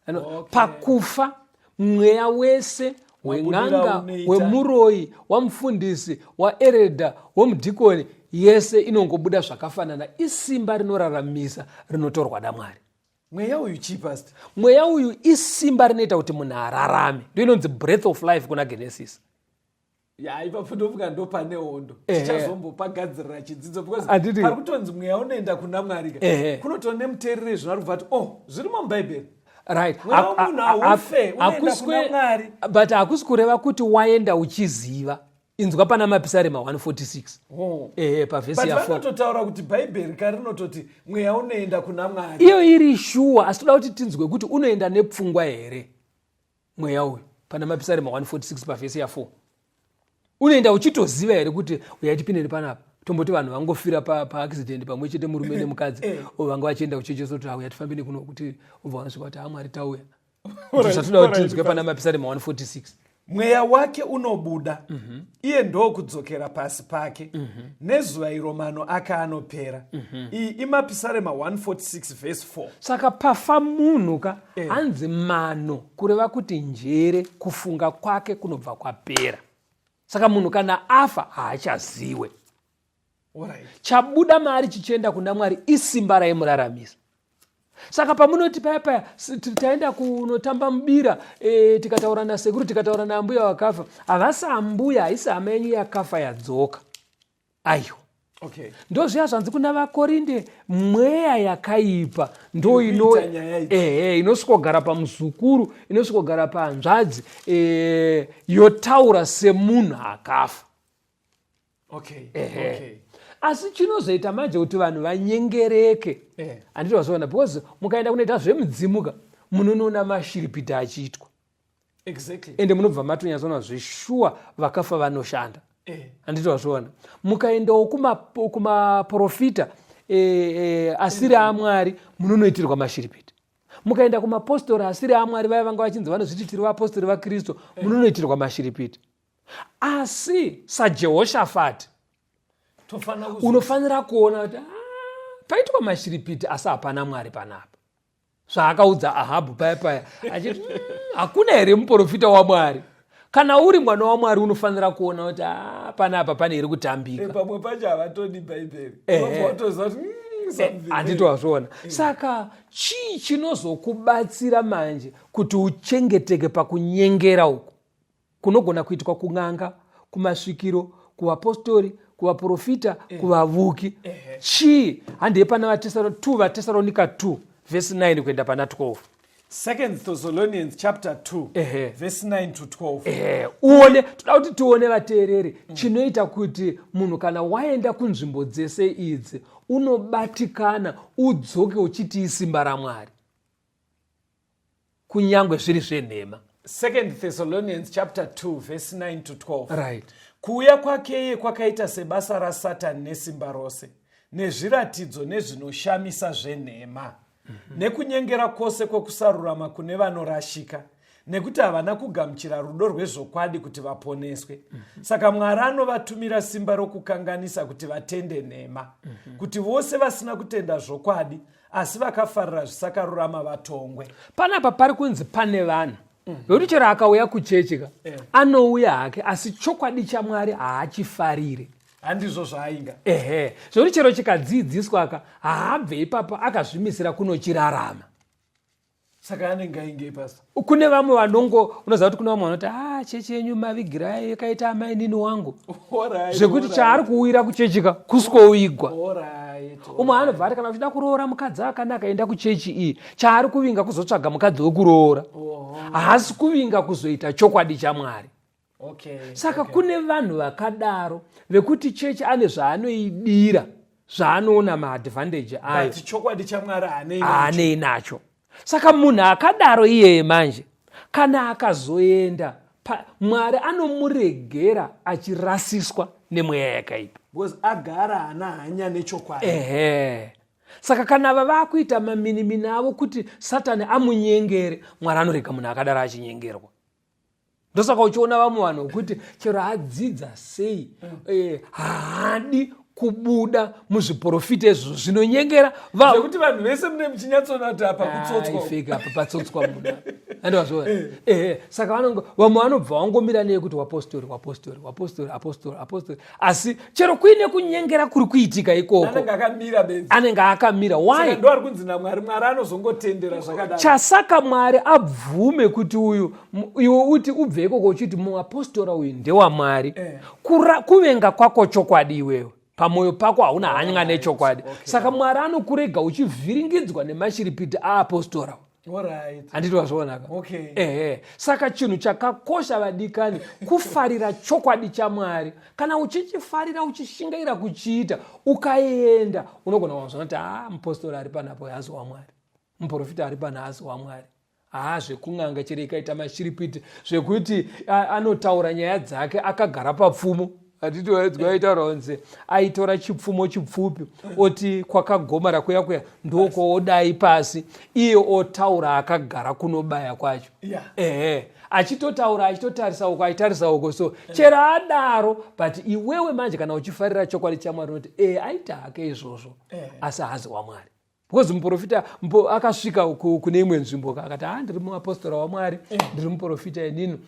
Okay. Pakufa mweya wese wen'anga, wemuroyi, wamufundisi, waeredha, wemudhikoni, yese inongobuda zvakafanana. Isimba rinoraramisa rinotorwa naMwari. Mweya uyu chii, Pastor? Mweya uyu isimba rinoita kuti munhu ararame. Ndo inonzi breath of life kuna Genesis. Ya, ipapo ndofunga ndo pane hondo. Ehe. Tichazombopagadzirira chidzidzo because Handiti. pari kutonzi mweya unoenda kuna Mwari ka. Ehe. Kunotova nemuteereri zvino ari kubva ati, oh, zvirimo muBhaibheri. Right. Mweya wemunhu haufe, unoenda kuna Mwari. But hakusi kureva kuti waenda uchiziva. Inzwa pana Mapisarema 146. Oh. Ehe, pavhesi But ya 4. vanototaura kuti Bhaibheri ka rinototi mweya unoenda kuna Mwari. Iyo iri shuwa, asi toda kuti tinzwe kuti unoenda nepfungwa here mweya uyu. Pana Mapisarema 146 pavhesi ya 4. Unoenda uchitoziva here kuti uyai tipinde panapa? Tomboti vanhu vangofira paaccident pamwe chete murume nemukadzi, vanga vachienda kuchechi soti auya tifambe nekuno, kuti ubva vanosvika kuti Mwari tauya. Zvatoda kuti tinzwe pana Mapisarema 146. Mweya wake unobuda, iye ndokudzokera pasi pake. Nezuva iro mano ake anopera. Iyi iMapisarema 146 verse 4. Saka pafa munhu ka, hanzi mano, kureva kuti njere, kufunga kwake kunobva kwapera. Saka munhu kana afa haachaziwe. Chabuda maari chichienda kuna Mwari isimba raimuraramisa. Saka pamunoti paya paya taenda kunotamba mubira, tikataura nasekuru, tikataura naambuya vakafa, havasi ambuya, haisi hama yenyu yakafa yadzoka. Aiwa. Okay. Ndozviya zvanzi kuna vaKorinde, mweya yakaipa ndo Iri kuita nyaya idzi. Inosvikogara pamuzukuru, inosvikogara pahanzvadzi, yotaura semunhu akafa. Okay. Ehe. Okay. Asi chinozoita manje kuti vanhu vanyengereke, handiti vazoona, because mukaenda kunoita zvemudzimuka munonoona mashiripiti achiitwa. Exactly. Ende munobva matonyatsoona zveshuwa vakafa vanoshanda. Handiti vazviona? Mukaendawo kumaprofita asiri aMwari munonoitirwa mashiripiti. Mukaenda kumapostori asiri aMwari, vaya vanga vachinzi vanozviti tiri vapostori vaKristu, munonoitirwa mashiripiti. Asi saJehoshafati unofanira kuona kuti paitwa mashiripiti asi hapana Mwari panapa. Zvaakaudza Ahabhu paya paya achiti, hakuna here muprofita waMwari? Kana uri mwana waMwari unofanira kuona kuti panapa pane iri kutambika. Pamwe pacho havatodi Bhaibheri. Ehe. Unobva watoziva kuti, something. Handiti wazviona? Saka chii chinozokubatsira manje kuti uchengeteke pakunyengera uku kunogona kuitwa kun'anga, kumasvikiro, kuvapostori, kuvaprofita, kuvavuki? Chii? Handei pana Vatesaro 2, Vatesaronika 2 vhesi 9 kuenda pana 12. Second Thessalonians chapter 2 verse 9 to 12. Ehe, uone, toda kuti tione, vateereri, chinoita kuti munhu kana waenda kunzvimbo dzese idzi unobatikana, udzoke uchiti isimba raMwari, kunyange zviri zvenhema. Second Thessalonians chapter 2 verse 9 to 12. Kuuya kwake iye kwakaita sebasa raSatani nesimba rose, nezviratidzo nezvinoshamisa zvenhema, nekunyengera kwose kwokusarurama kune vanorashika, nekuti havana kugamuchira rudo rwezvokwadi kuti vaponeswe. Saka Mwari anovatumira simba rokukanganisa kuti vatende nhema, kuti vose vasina kutenda zvokwadi asi vakafarira zvisakarurama vatongwe. Panapa pari kunzi pane vanhu vekuti chero akauya kuchechi ka, anouya hake, asi chokwadi chaMwari haachifarire. Handizvo zvaainga. Ehe, zvekuti chero chikadzidziswa ka, haabve ipapo akazvimisira kunochirarama. Saka anenge ainge pasa. Kune vamwe vanongo, unoziva kuti kune vamwe vanoti, "A, chechi yenyu mavigirai yakaita amainini wangu." Zvekuti chaari kuuyira kuchechi ka kusikouyigwa. Umwe anobva ati, "Kana uchida kuroora mukadzi akanaka, enda kuchechi iyi." Chaari kuvinga kuzotsvaga mukadzi wekuroora, haasi kuvinga kuzoita chokwadi chaMwari. Saka kune vanhu vakadaro vekuti chechi ane zvaanoidira, zvaanoona maadvantage ayo. But chokwadi chaMwari haanei nacho. Haanei nacho. Saka munhu akadaro iyeye manje kana akazoenda, Mwari anomuregera achirasiswa nemweya yakaipa. Because agara haana hanya nechokwadi. Ehe, saka kana ava vakuita maminimini avo kuti Satani amunyengere, Mwari anorega munhu akadaro achinyengerwa. Ndosaka uchiona vamwe vanhu vekuti chero adzidza sei, haadi kubuda muzviprofita izvozvo zvinonyengera. Zvekuti vanhu vese mune muchinyatsoona kuti apa kutsotswa. Ifake, apa patsotswa munhu, andivazviona? Ehe, saka vamwe vanobva vangomira neyekuti wapostori, wapostori, wapostori, apostori, apostori, asi chero kuine kunyengera kuri kuitika ikoko, anenge akamira bedzi. Anenge akamira. Why? Saka ndo ari kunzi naMwari, Mwari anozongotendera zvakadaro. Chasaka Mwari abvume kuti uyu iwe uti ubve ikoko uchiti muapostora uyu ndewaMwari, kuvenga kwako chokwadi iwewe pamwoyo pako hauna hanya nechokwadi. Saka Mwari anokurega uchivhiringidzwa nemashiripiti aapostora. Handiti wazvionaka? Ehe, saka chinhu chakakosha, vadikani, kufarira chokwadi chaMwari. Kana uchichifarira, uchishingaira kuchiita, ukaenda unogona kuvanzwa kuti, "A, mupostori ari panapo haasi waMwari, muprofita ari pana haasi waMwari." Haa, zvekun'anga chero ikaita mashiripiti zvekuti anotaura nyaya dzake akagara papfumo. Hatiti waitaura kunzi aitora chipfumo chipfupi, oti kwakagomara kuya kuya ndokoodai pasi, iye otaura akagara kunobaya kwacho. Ehe, achitotaura achitotarisa uko, achitarisa uko. So chero adaro, but iwewe manje kana uchifarira chokwadi chaMwari unoti, "E, aita hake izvozvo, asi haazi waMwari." Because muprofita akasvika kune imwe nzvimbo, akati, "Ha, ndiri muapostora waMwari, ndiri muprofita inini.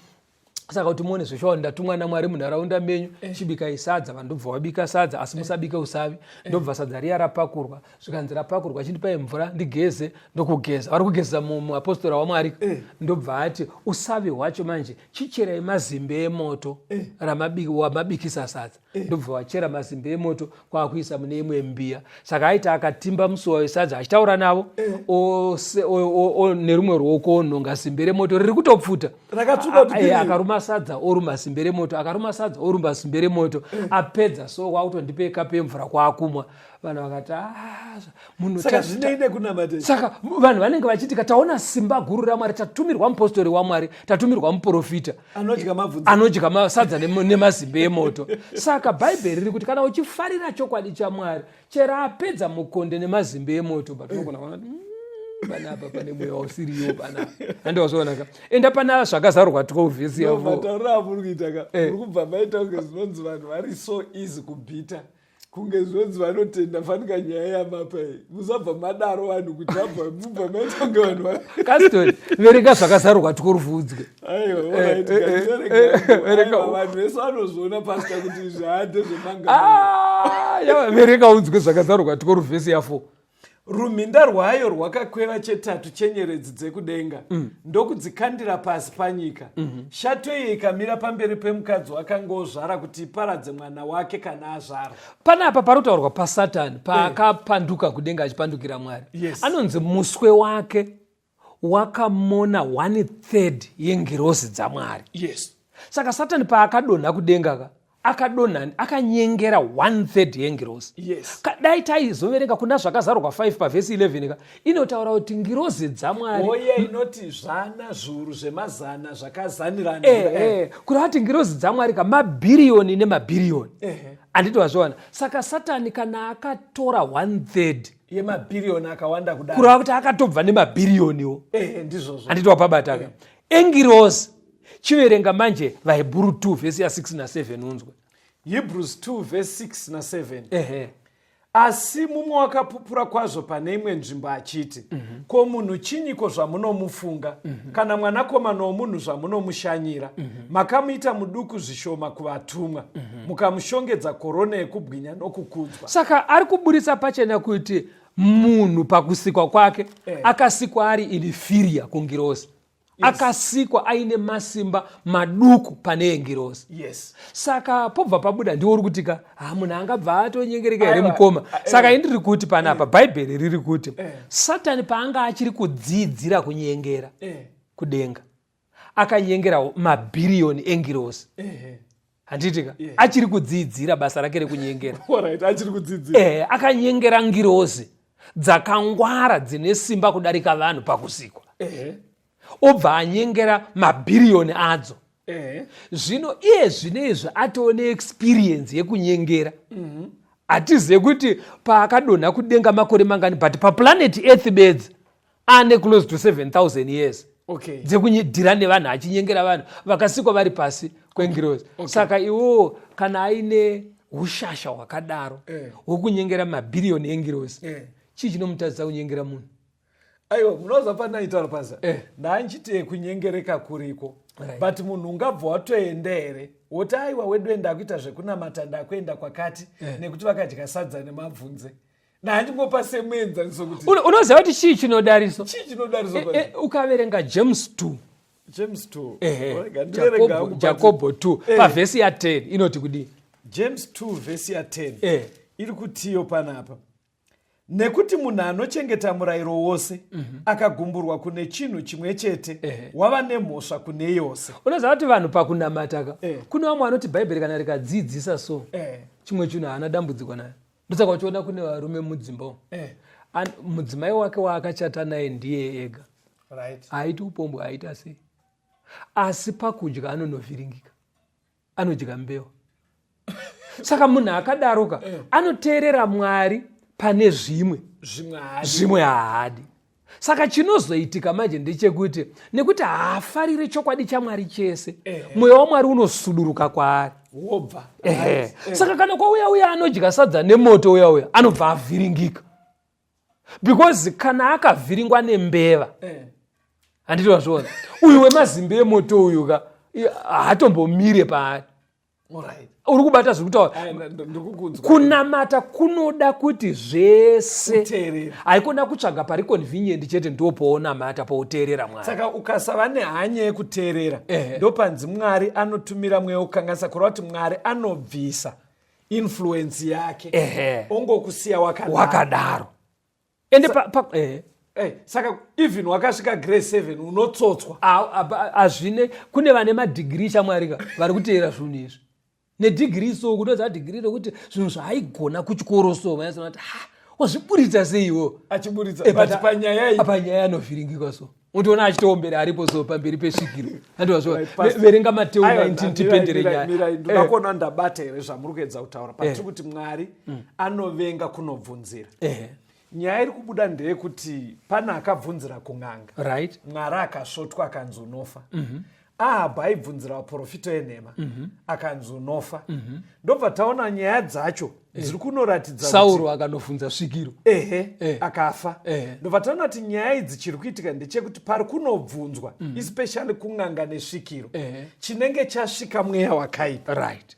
Saka kuti muone zveshuwa ndatumwa naMwari munharaunda menyu, chibikai sadza." Vanhu ndobva vabika sadza, asi musabike usavi. Ndobva sadza riya rapakurwa, zvikanzi, "Rapakurwa, chindipai mvura ndigeze." Ndokugeza, vari kugeza muapostora waMwari. Ndobva ati, "Usavi hwacho manje chicherai mazimbe emoto wamabikisa sadza." Ndobva wachera mazimbe emoto kwakuisa mune imwe mbiya. Saka aiti akatimba musuwa wesadza achitaura navo, nerumwe ruoko onhonga zimbe remoto riri kutopfuta. Rakatsvuka kuti piriri. Akaruma sadza, oruma zimbe remoto, akaruma sadza, oruma zimbe remoto. Apedza so kwakutondipe kapu yemvura kwakumwa. Vanhu vakati, "Ah, munhu Saka zvinei nekunamata izvi? Saka vanhu vanenge vachiti, "Taona simba guru raMwari, tatumirwa mupostori waMwari, tatumirwa muprofita anodya mabvudzi, anodya sadza nemazimbe emoto." Saka Bhaibheri riri kuti kana uchifarira chokwadi chaMwari, chero apedza mukonde nemazimbe emoto, but unogona kuona kuti, panapa pane mweya usiriwo panapa." Handiwazvionaka? Enda pana Zvakazarurwa 12 vhesi yavo. Matauriro amuri kuita ka, muri kubva maita kunge zvinonzi vanhu vari so easy kubhita. Kunge zvonzi vanotenda fanika nyaya yamapa iyi. Musabva madaro vanhu kuti vabva mubva maita kunge vanhu va Kastori, verenga zvakazarurwa tikurufudzwe. Aiwa, Eh, alright, eh, ngativerenge eh, hangu. verenga. Aiwa, vanhu vese vanozviona pastor kuti izvi hande zvemanga. Ah, yawa, verenga unzwe zvakazarurwa tikuru vhesi ya 4. Rumhinda rwayo rwakakweva chetatu chenyeredzi dzekudenga ndokudzikandira pasi panyika. Shato iyi ikamira pamberi pemukadzi wakanga ozvara kuti iparadze mwana wake kana azvara. Panapa pari kutaurwa pasatani paakapanduka kudenga achipandukira Mwari. Yes. Anonzi muswe wake wakamona 1/3 yengirozi dzaMwari. Yes. Saka Satani paakadonha kudenga ka, akadonha akanyengera 1/3 yengirozi. Yes. Dai taizoverenga kuna zvakazarurwa 5 pavhesi 11 ka, inotaura kuti ngirozi dzaMwari Oye inoti zvana zviuru zvemazana zvakazanirana. Kureva kuti ngirozi dzaMwari ka mabhiriyoni nemabhiriyoni. Handiti wazviona? Saka Satani kana akatora 1/3 yemabhiriyoni akawanda kudaro, kureva kuti akatobva nemabhiriyoniwo. Ndizvozvo. Handiti wapabata ka? Engirozi. Chiverenga manje vaHebhuru 2 vhesi ya 6 na 7 unzwe. Hebrews 2 vhesi 6 na 7. Asi mumwe wakapupura kwazvo pane imwe nzvimbo achiti, ko munhu chinyiko zvamunomufunga, kana mwanakomana womunhu zvamunomushanyira? Makamuita muduku zvishoma kuvatumwa, mukamushongedza korona yekubwinya nokukudzwa. Saka ari kuburitsa pachena kuti munhu pakusikwa kwake akasikwa ari inferior kungirozi. Akasikwa aine masimba maduku pane engirozi. Yes. Saka pobva pabuda ndiwo uri kutika, ha, munhu angabva atonyengereka here Aiwa. mukoma? Saka indiri kuti panapa Bhaibheri riri kuti Satani paanga achiri kudzidzira kunyengera kudenga, akanyengera mabhiriyoni engirozi. Handitika? Achiri kudzidzira basa rake rekunyengera. Alright, achiri kudzidzira. Akanyengera ngirozi dzakangwara dzine simba kudarika vanhu pakusikwa. Obva anyengera mabhiriyoni adzo. Zvino iye zvino izvi atoo neexperience yekunyengera. Hatizive kuti paakadonha kudenga makore mangani, but paplanet Earth bedzi ane close to 7000 years. Dzekunyidhira nevanhu achinyengera vanhu vakasikwa vari pasi kwengirozi. Saka iwowo kana aine ushasha hwakadaro hwekunyengera mabhiriyoni engirozi, chii chinomutadzisa kunyengera munhu? Aiwa, munoziva panaitaura pasa ndanchiti kunyengereka kuriko. But munhu ungabva watoenda here woti aiwa wedu enda kuita zvekunamata, ndakuenda kwakati nekuti vakadya sadza nemabvunze. Nandingopa semuenzaniso kuti Unoziva kuti chii chinodariso? Chii chinodariso? Ukaverenga James 2. James 2. Orega, ndiverenga hangu Jacobo 2 pavhesi ya 10 inoti kudii? James 2 vhesi ya 10. Iri kutiyo panapa. Nekuti munhu anochengeta murayiro wose akagumburwa kune chinhu chimwe chete, wava nemhosva kune yose. Unoziva kuti vanhu pakunamata ka, kune vamwe vanoti Bhaibheri kana rikadzidzisa so, chimwe chinhu haana dambudziko nayo. Ndosaka uchiona kune varume mudzimba umu. Mudzimai wake waakachata naye ndiye ega. Haaiti upombwe, haaita sei. Asi pakudya anonovhiringika. Anodya mbeu. Saka munhu akadaroka anoteerera Mwari pane zvimwe. Zvimwe haadi. Zvimwe haadi. Saka chinozoitika manje ndechekuti nekuti haafarire chokwadi chaMwari chese, mweya waMwari unosuduruka kwaari. Wobva. Saka kana kwauya uya anodya sadza nemoto uya uya anobva avhiringika. Because kana akavhiringwa nembeva, handiti wazviona, uyu wemazimbe emoto uyu ka, haatombomire paari. Uri kubata zviri kutaura. Ai, ndikukunzwa. Kunamata kunoda kuti zvese. Kuteerera. Haikona kutsvaga pari convenient chete ndo poonamata pouteerera Mwari. Saka ukasava nehanya yekuteerera, ndopanzi Mwari anotumira mweya wekukanganisa, kureva kuti Mwari anobvisa influence yake. Ongokusiya wakadaro. Wakadaro. Ende pa, ehe. Saka even wakasvika grade 7 unotsotswa. Azvine kune vane madegree chaMwari ka vari kuteera zvinhu izvi. Nedegree so kunoza degree rekuti zvinhu zvaaigona kuchikoro so vanyatsoona kuti ha wazviburitsa sei iwo? Achiburitsa, but panyaya iyi. Panyaya anovhiringika so. Unotoona achitoombera aripo so pamberi pesvikiro. Handi wazviona. Right, pastor. Verenga Mateo Aiwa, 19 tipendere nyaya. Ndoda kuona ndabata here zvamuri kuedza kutaura. Patiri kuti Mwari anovenga kunobvunzira. Nyaya iri kubuda ndeyekuti pane akabvunzira kun'anga. Mwari akasvotwa akanzi unofa. Ahabhu aibvunzira vaprofita enhema mm -hmm. akanzi unofa mm -hmm. ndobva taona nyaya dzacho eh. dziri kunoratidza Sauro akanobvunza svikiro ehe eh. akafa eh. Ndobva taona kuti nyaya idzi chiri kuitika ndechekuti pari kunobvunzwa mm -hmm. especially kun'anga nesvikiro eh. Chinenge chasvika mweya wakaipa right.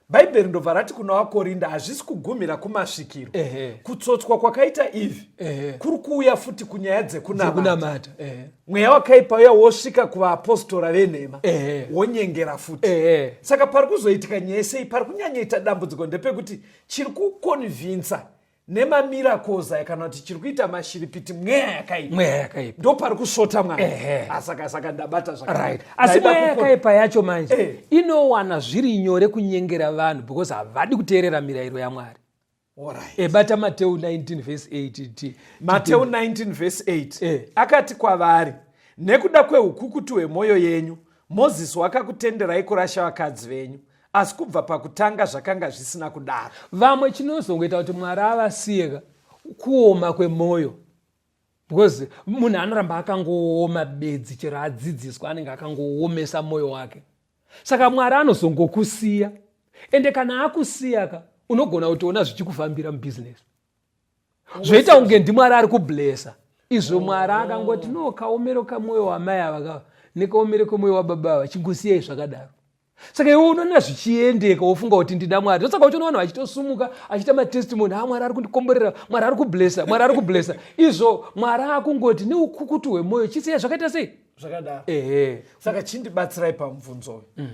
Bhaibheri ndobva rati kuna vaKorinda hazvisi kugumira kumasvikiro. Kutsotswa kwakaita Eve kuri kuuya futi kunyaya dzekunamata. Mweya wakaipa uya wosvika kuvaapostora venhema wonyengera futi. Saka pari kuzoitika nyaya sei? Pari kunyanyoita dambudziko ndepekuti chiri kukonvinsa nemamiracles aya kana kuti chiri kuita mashiripiti mweya yakaipa. Mweya yakaipa. Ndo pari kusvota mwana. Asaka saka ndabata zvakanaka. Right. Asi mweya yakaipa yacho manje inowana zviri nyore kunyengera vanhu because havadi kuteerera mirayiro yaMwari. Alright. Bata Mateu 19 verse 8. Mateu 19 verse 8. Akati kwavari, nekuda kweukukutu hwemwoyo yenyu, Mozisi wakakutenderai kurasha vakadzi venyu, asi kubva pakutanga zvakanga zvisina kudaro. Vamwe chinozongoita kuti Mwari avasiyeka kuoma kwemwoyo, because munhu anoramba akangooma bedzi chero adzidziswa anenge akangoomesa mwoyo wake. Saka Mwari anozongokusiya, ende kana akusiyaka unogona kutoona zvichikufambira mubhizinesi, zvoita kunge ndiMwari ari kublesa izvo. Mwari akangoti no, kaomero kamwoyo wamai ava kava nekaomero kemwoyo wababa ava, chingosiyai zvakadaro. Saka iwe unoona zvichiendeka wofunga kuti ndida Mwari. Ndosaka uchiona vanhu vachitosumuka achiita matestimony, ha, Mwari ari kundikomborera, Mwari ari kublesa, Mwari ari kublesa. Izvo Mwari akungoti neukukutu hwemwoyo chisiya zvakaita sei zvakadaro. Ehe. Saka chindibatsirai pamubvunzo uyu.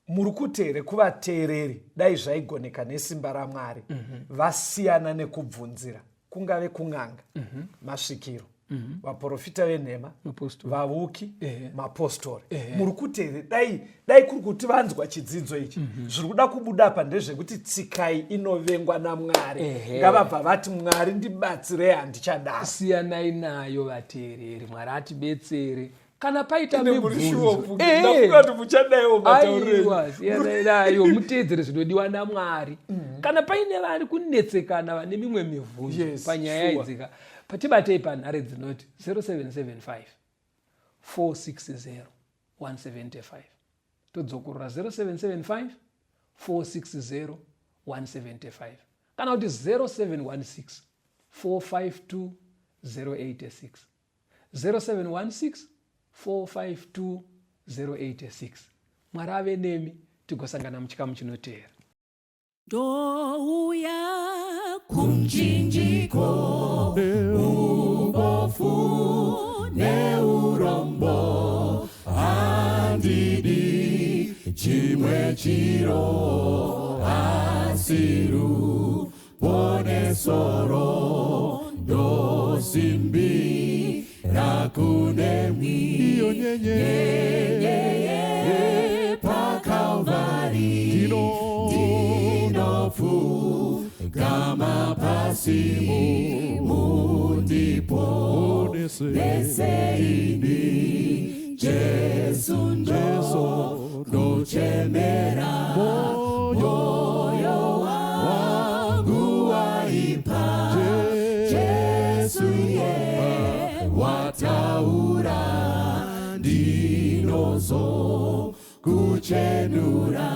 Muri kuti here kuvateereri dai zvaigoneka nesimba raMwari vasiyana nekubvunzira kungave kun'anga, masvikiro, vaprofita venhema, vavuki, mapostori? Muri kuti here dai kuri kuti vanzwa chidzidzo ichi, zviri kuda kubuda apa ndezvekuti tsikai inovengwa naMwari, ngavabva vati Mwari ndibatsirei, handichadaro. Siyanai nayo vateereri, Mwari atibetsere. Kana paita mibvunzo, aiwa, siyanai nayo, muteedzere zvinodiwa naMwari. Kana paine vari kunetsekana vane mimwe mibvunzo panyaya idzika, tibatei panhare dzinoti 0775 460 175. Todzokorora 0775 460 175 kana kuti 0716 452 086, 0716 452 086. Mwari ave nemi, tigosangana muchikamu chinoteera. Ndouya kumchinjiko, ubofu neurombo, handidi chimwe chiro asi ruponesoro, ndosimbira kunemwi iyo nyenye nyenyeye paKalvari, ndinopfugama pasi mundipo neseini Jesu, ndokuchemera, moyo wangu waipa, Jesu ye wataura, ndinozo kuchenura,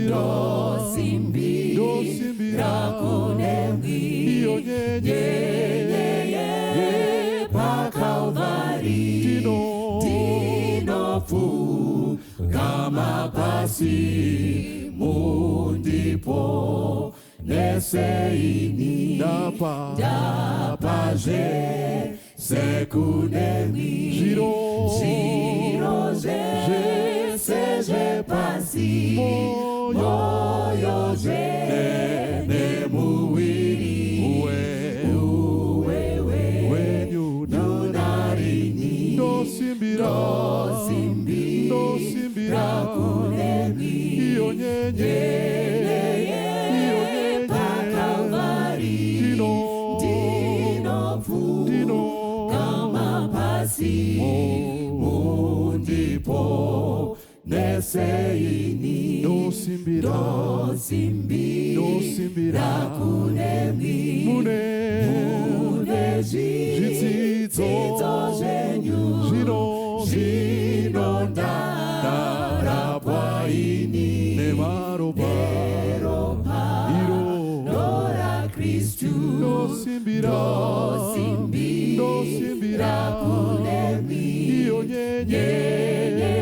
ndosimbira kunemwi iyo nyenye nyenyeye paKalvari, ndinopfugama pasi mundipo neseini, ndapazve sekunemwi zviro zviro zvese zvepasi, moyo zve nemuwiri uwewe wenyu narini, ndosimbira ndosimbira kunemwi iyo nyenye nyenyeye paKalvari, ndinopfugama pasi mundipo neseini, ndosimbira ndosimbira kunemwi mune mune zvidzidzo zvidzidzo zvenyu zvino zvinonda nyenye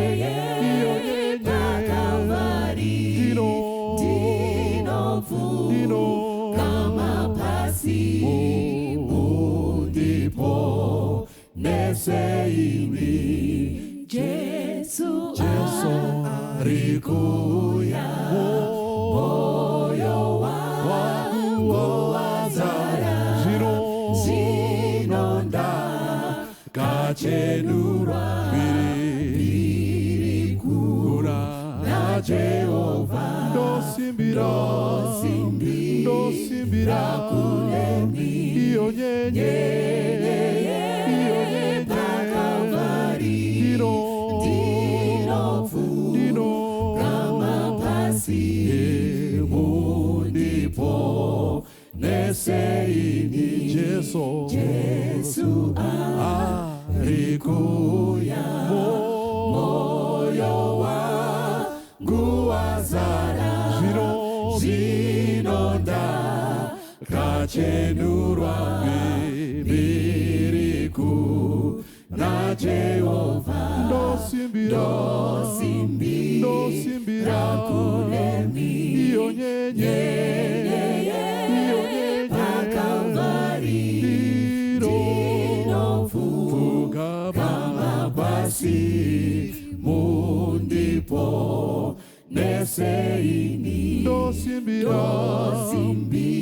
iyo nyenye paKalvari. Ndino Ndinopfugama pasi mundipo neseini. Jesu Jesu ari kuuya, moyo wangu wazara zvino, zvinonda kachenurwa mbiri kuna naJehovha. Ndosimbira, ndosimbira iyo nyenye, iyo nyenye paKalvari. Ndino Ndinopfugama pasi mundipo neseini. Jesu, Jesu ari kuuya, moyo wangu wazara zvino, zvinonda kachenurwa mbiri kuna Jehovha. Ndosimbira, ndosimbira iyo nyenye, iyo nyenye paKalvari. Ndiro Ndinopfugama pasi mundipo neseini. Ndosimbira,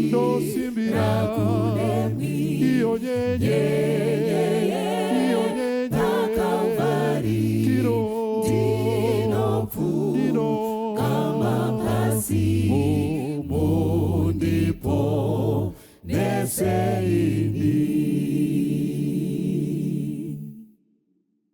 ndosimbira iyo nyenye.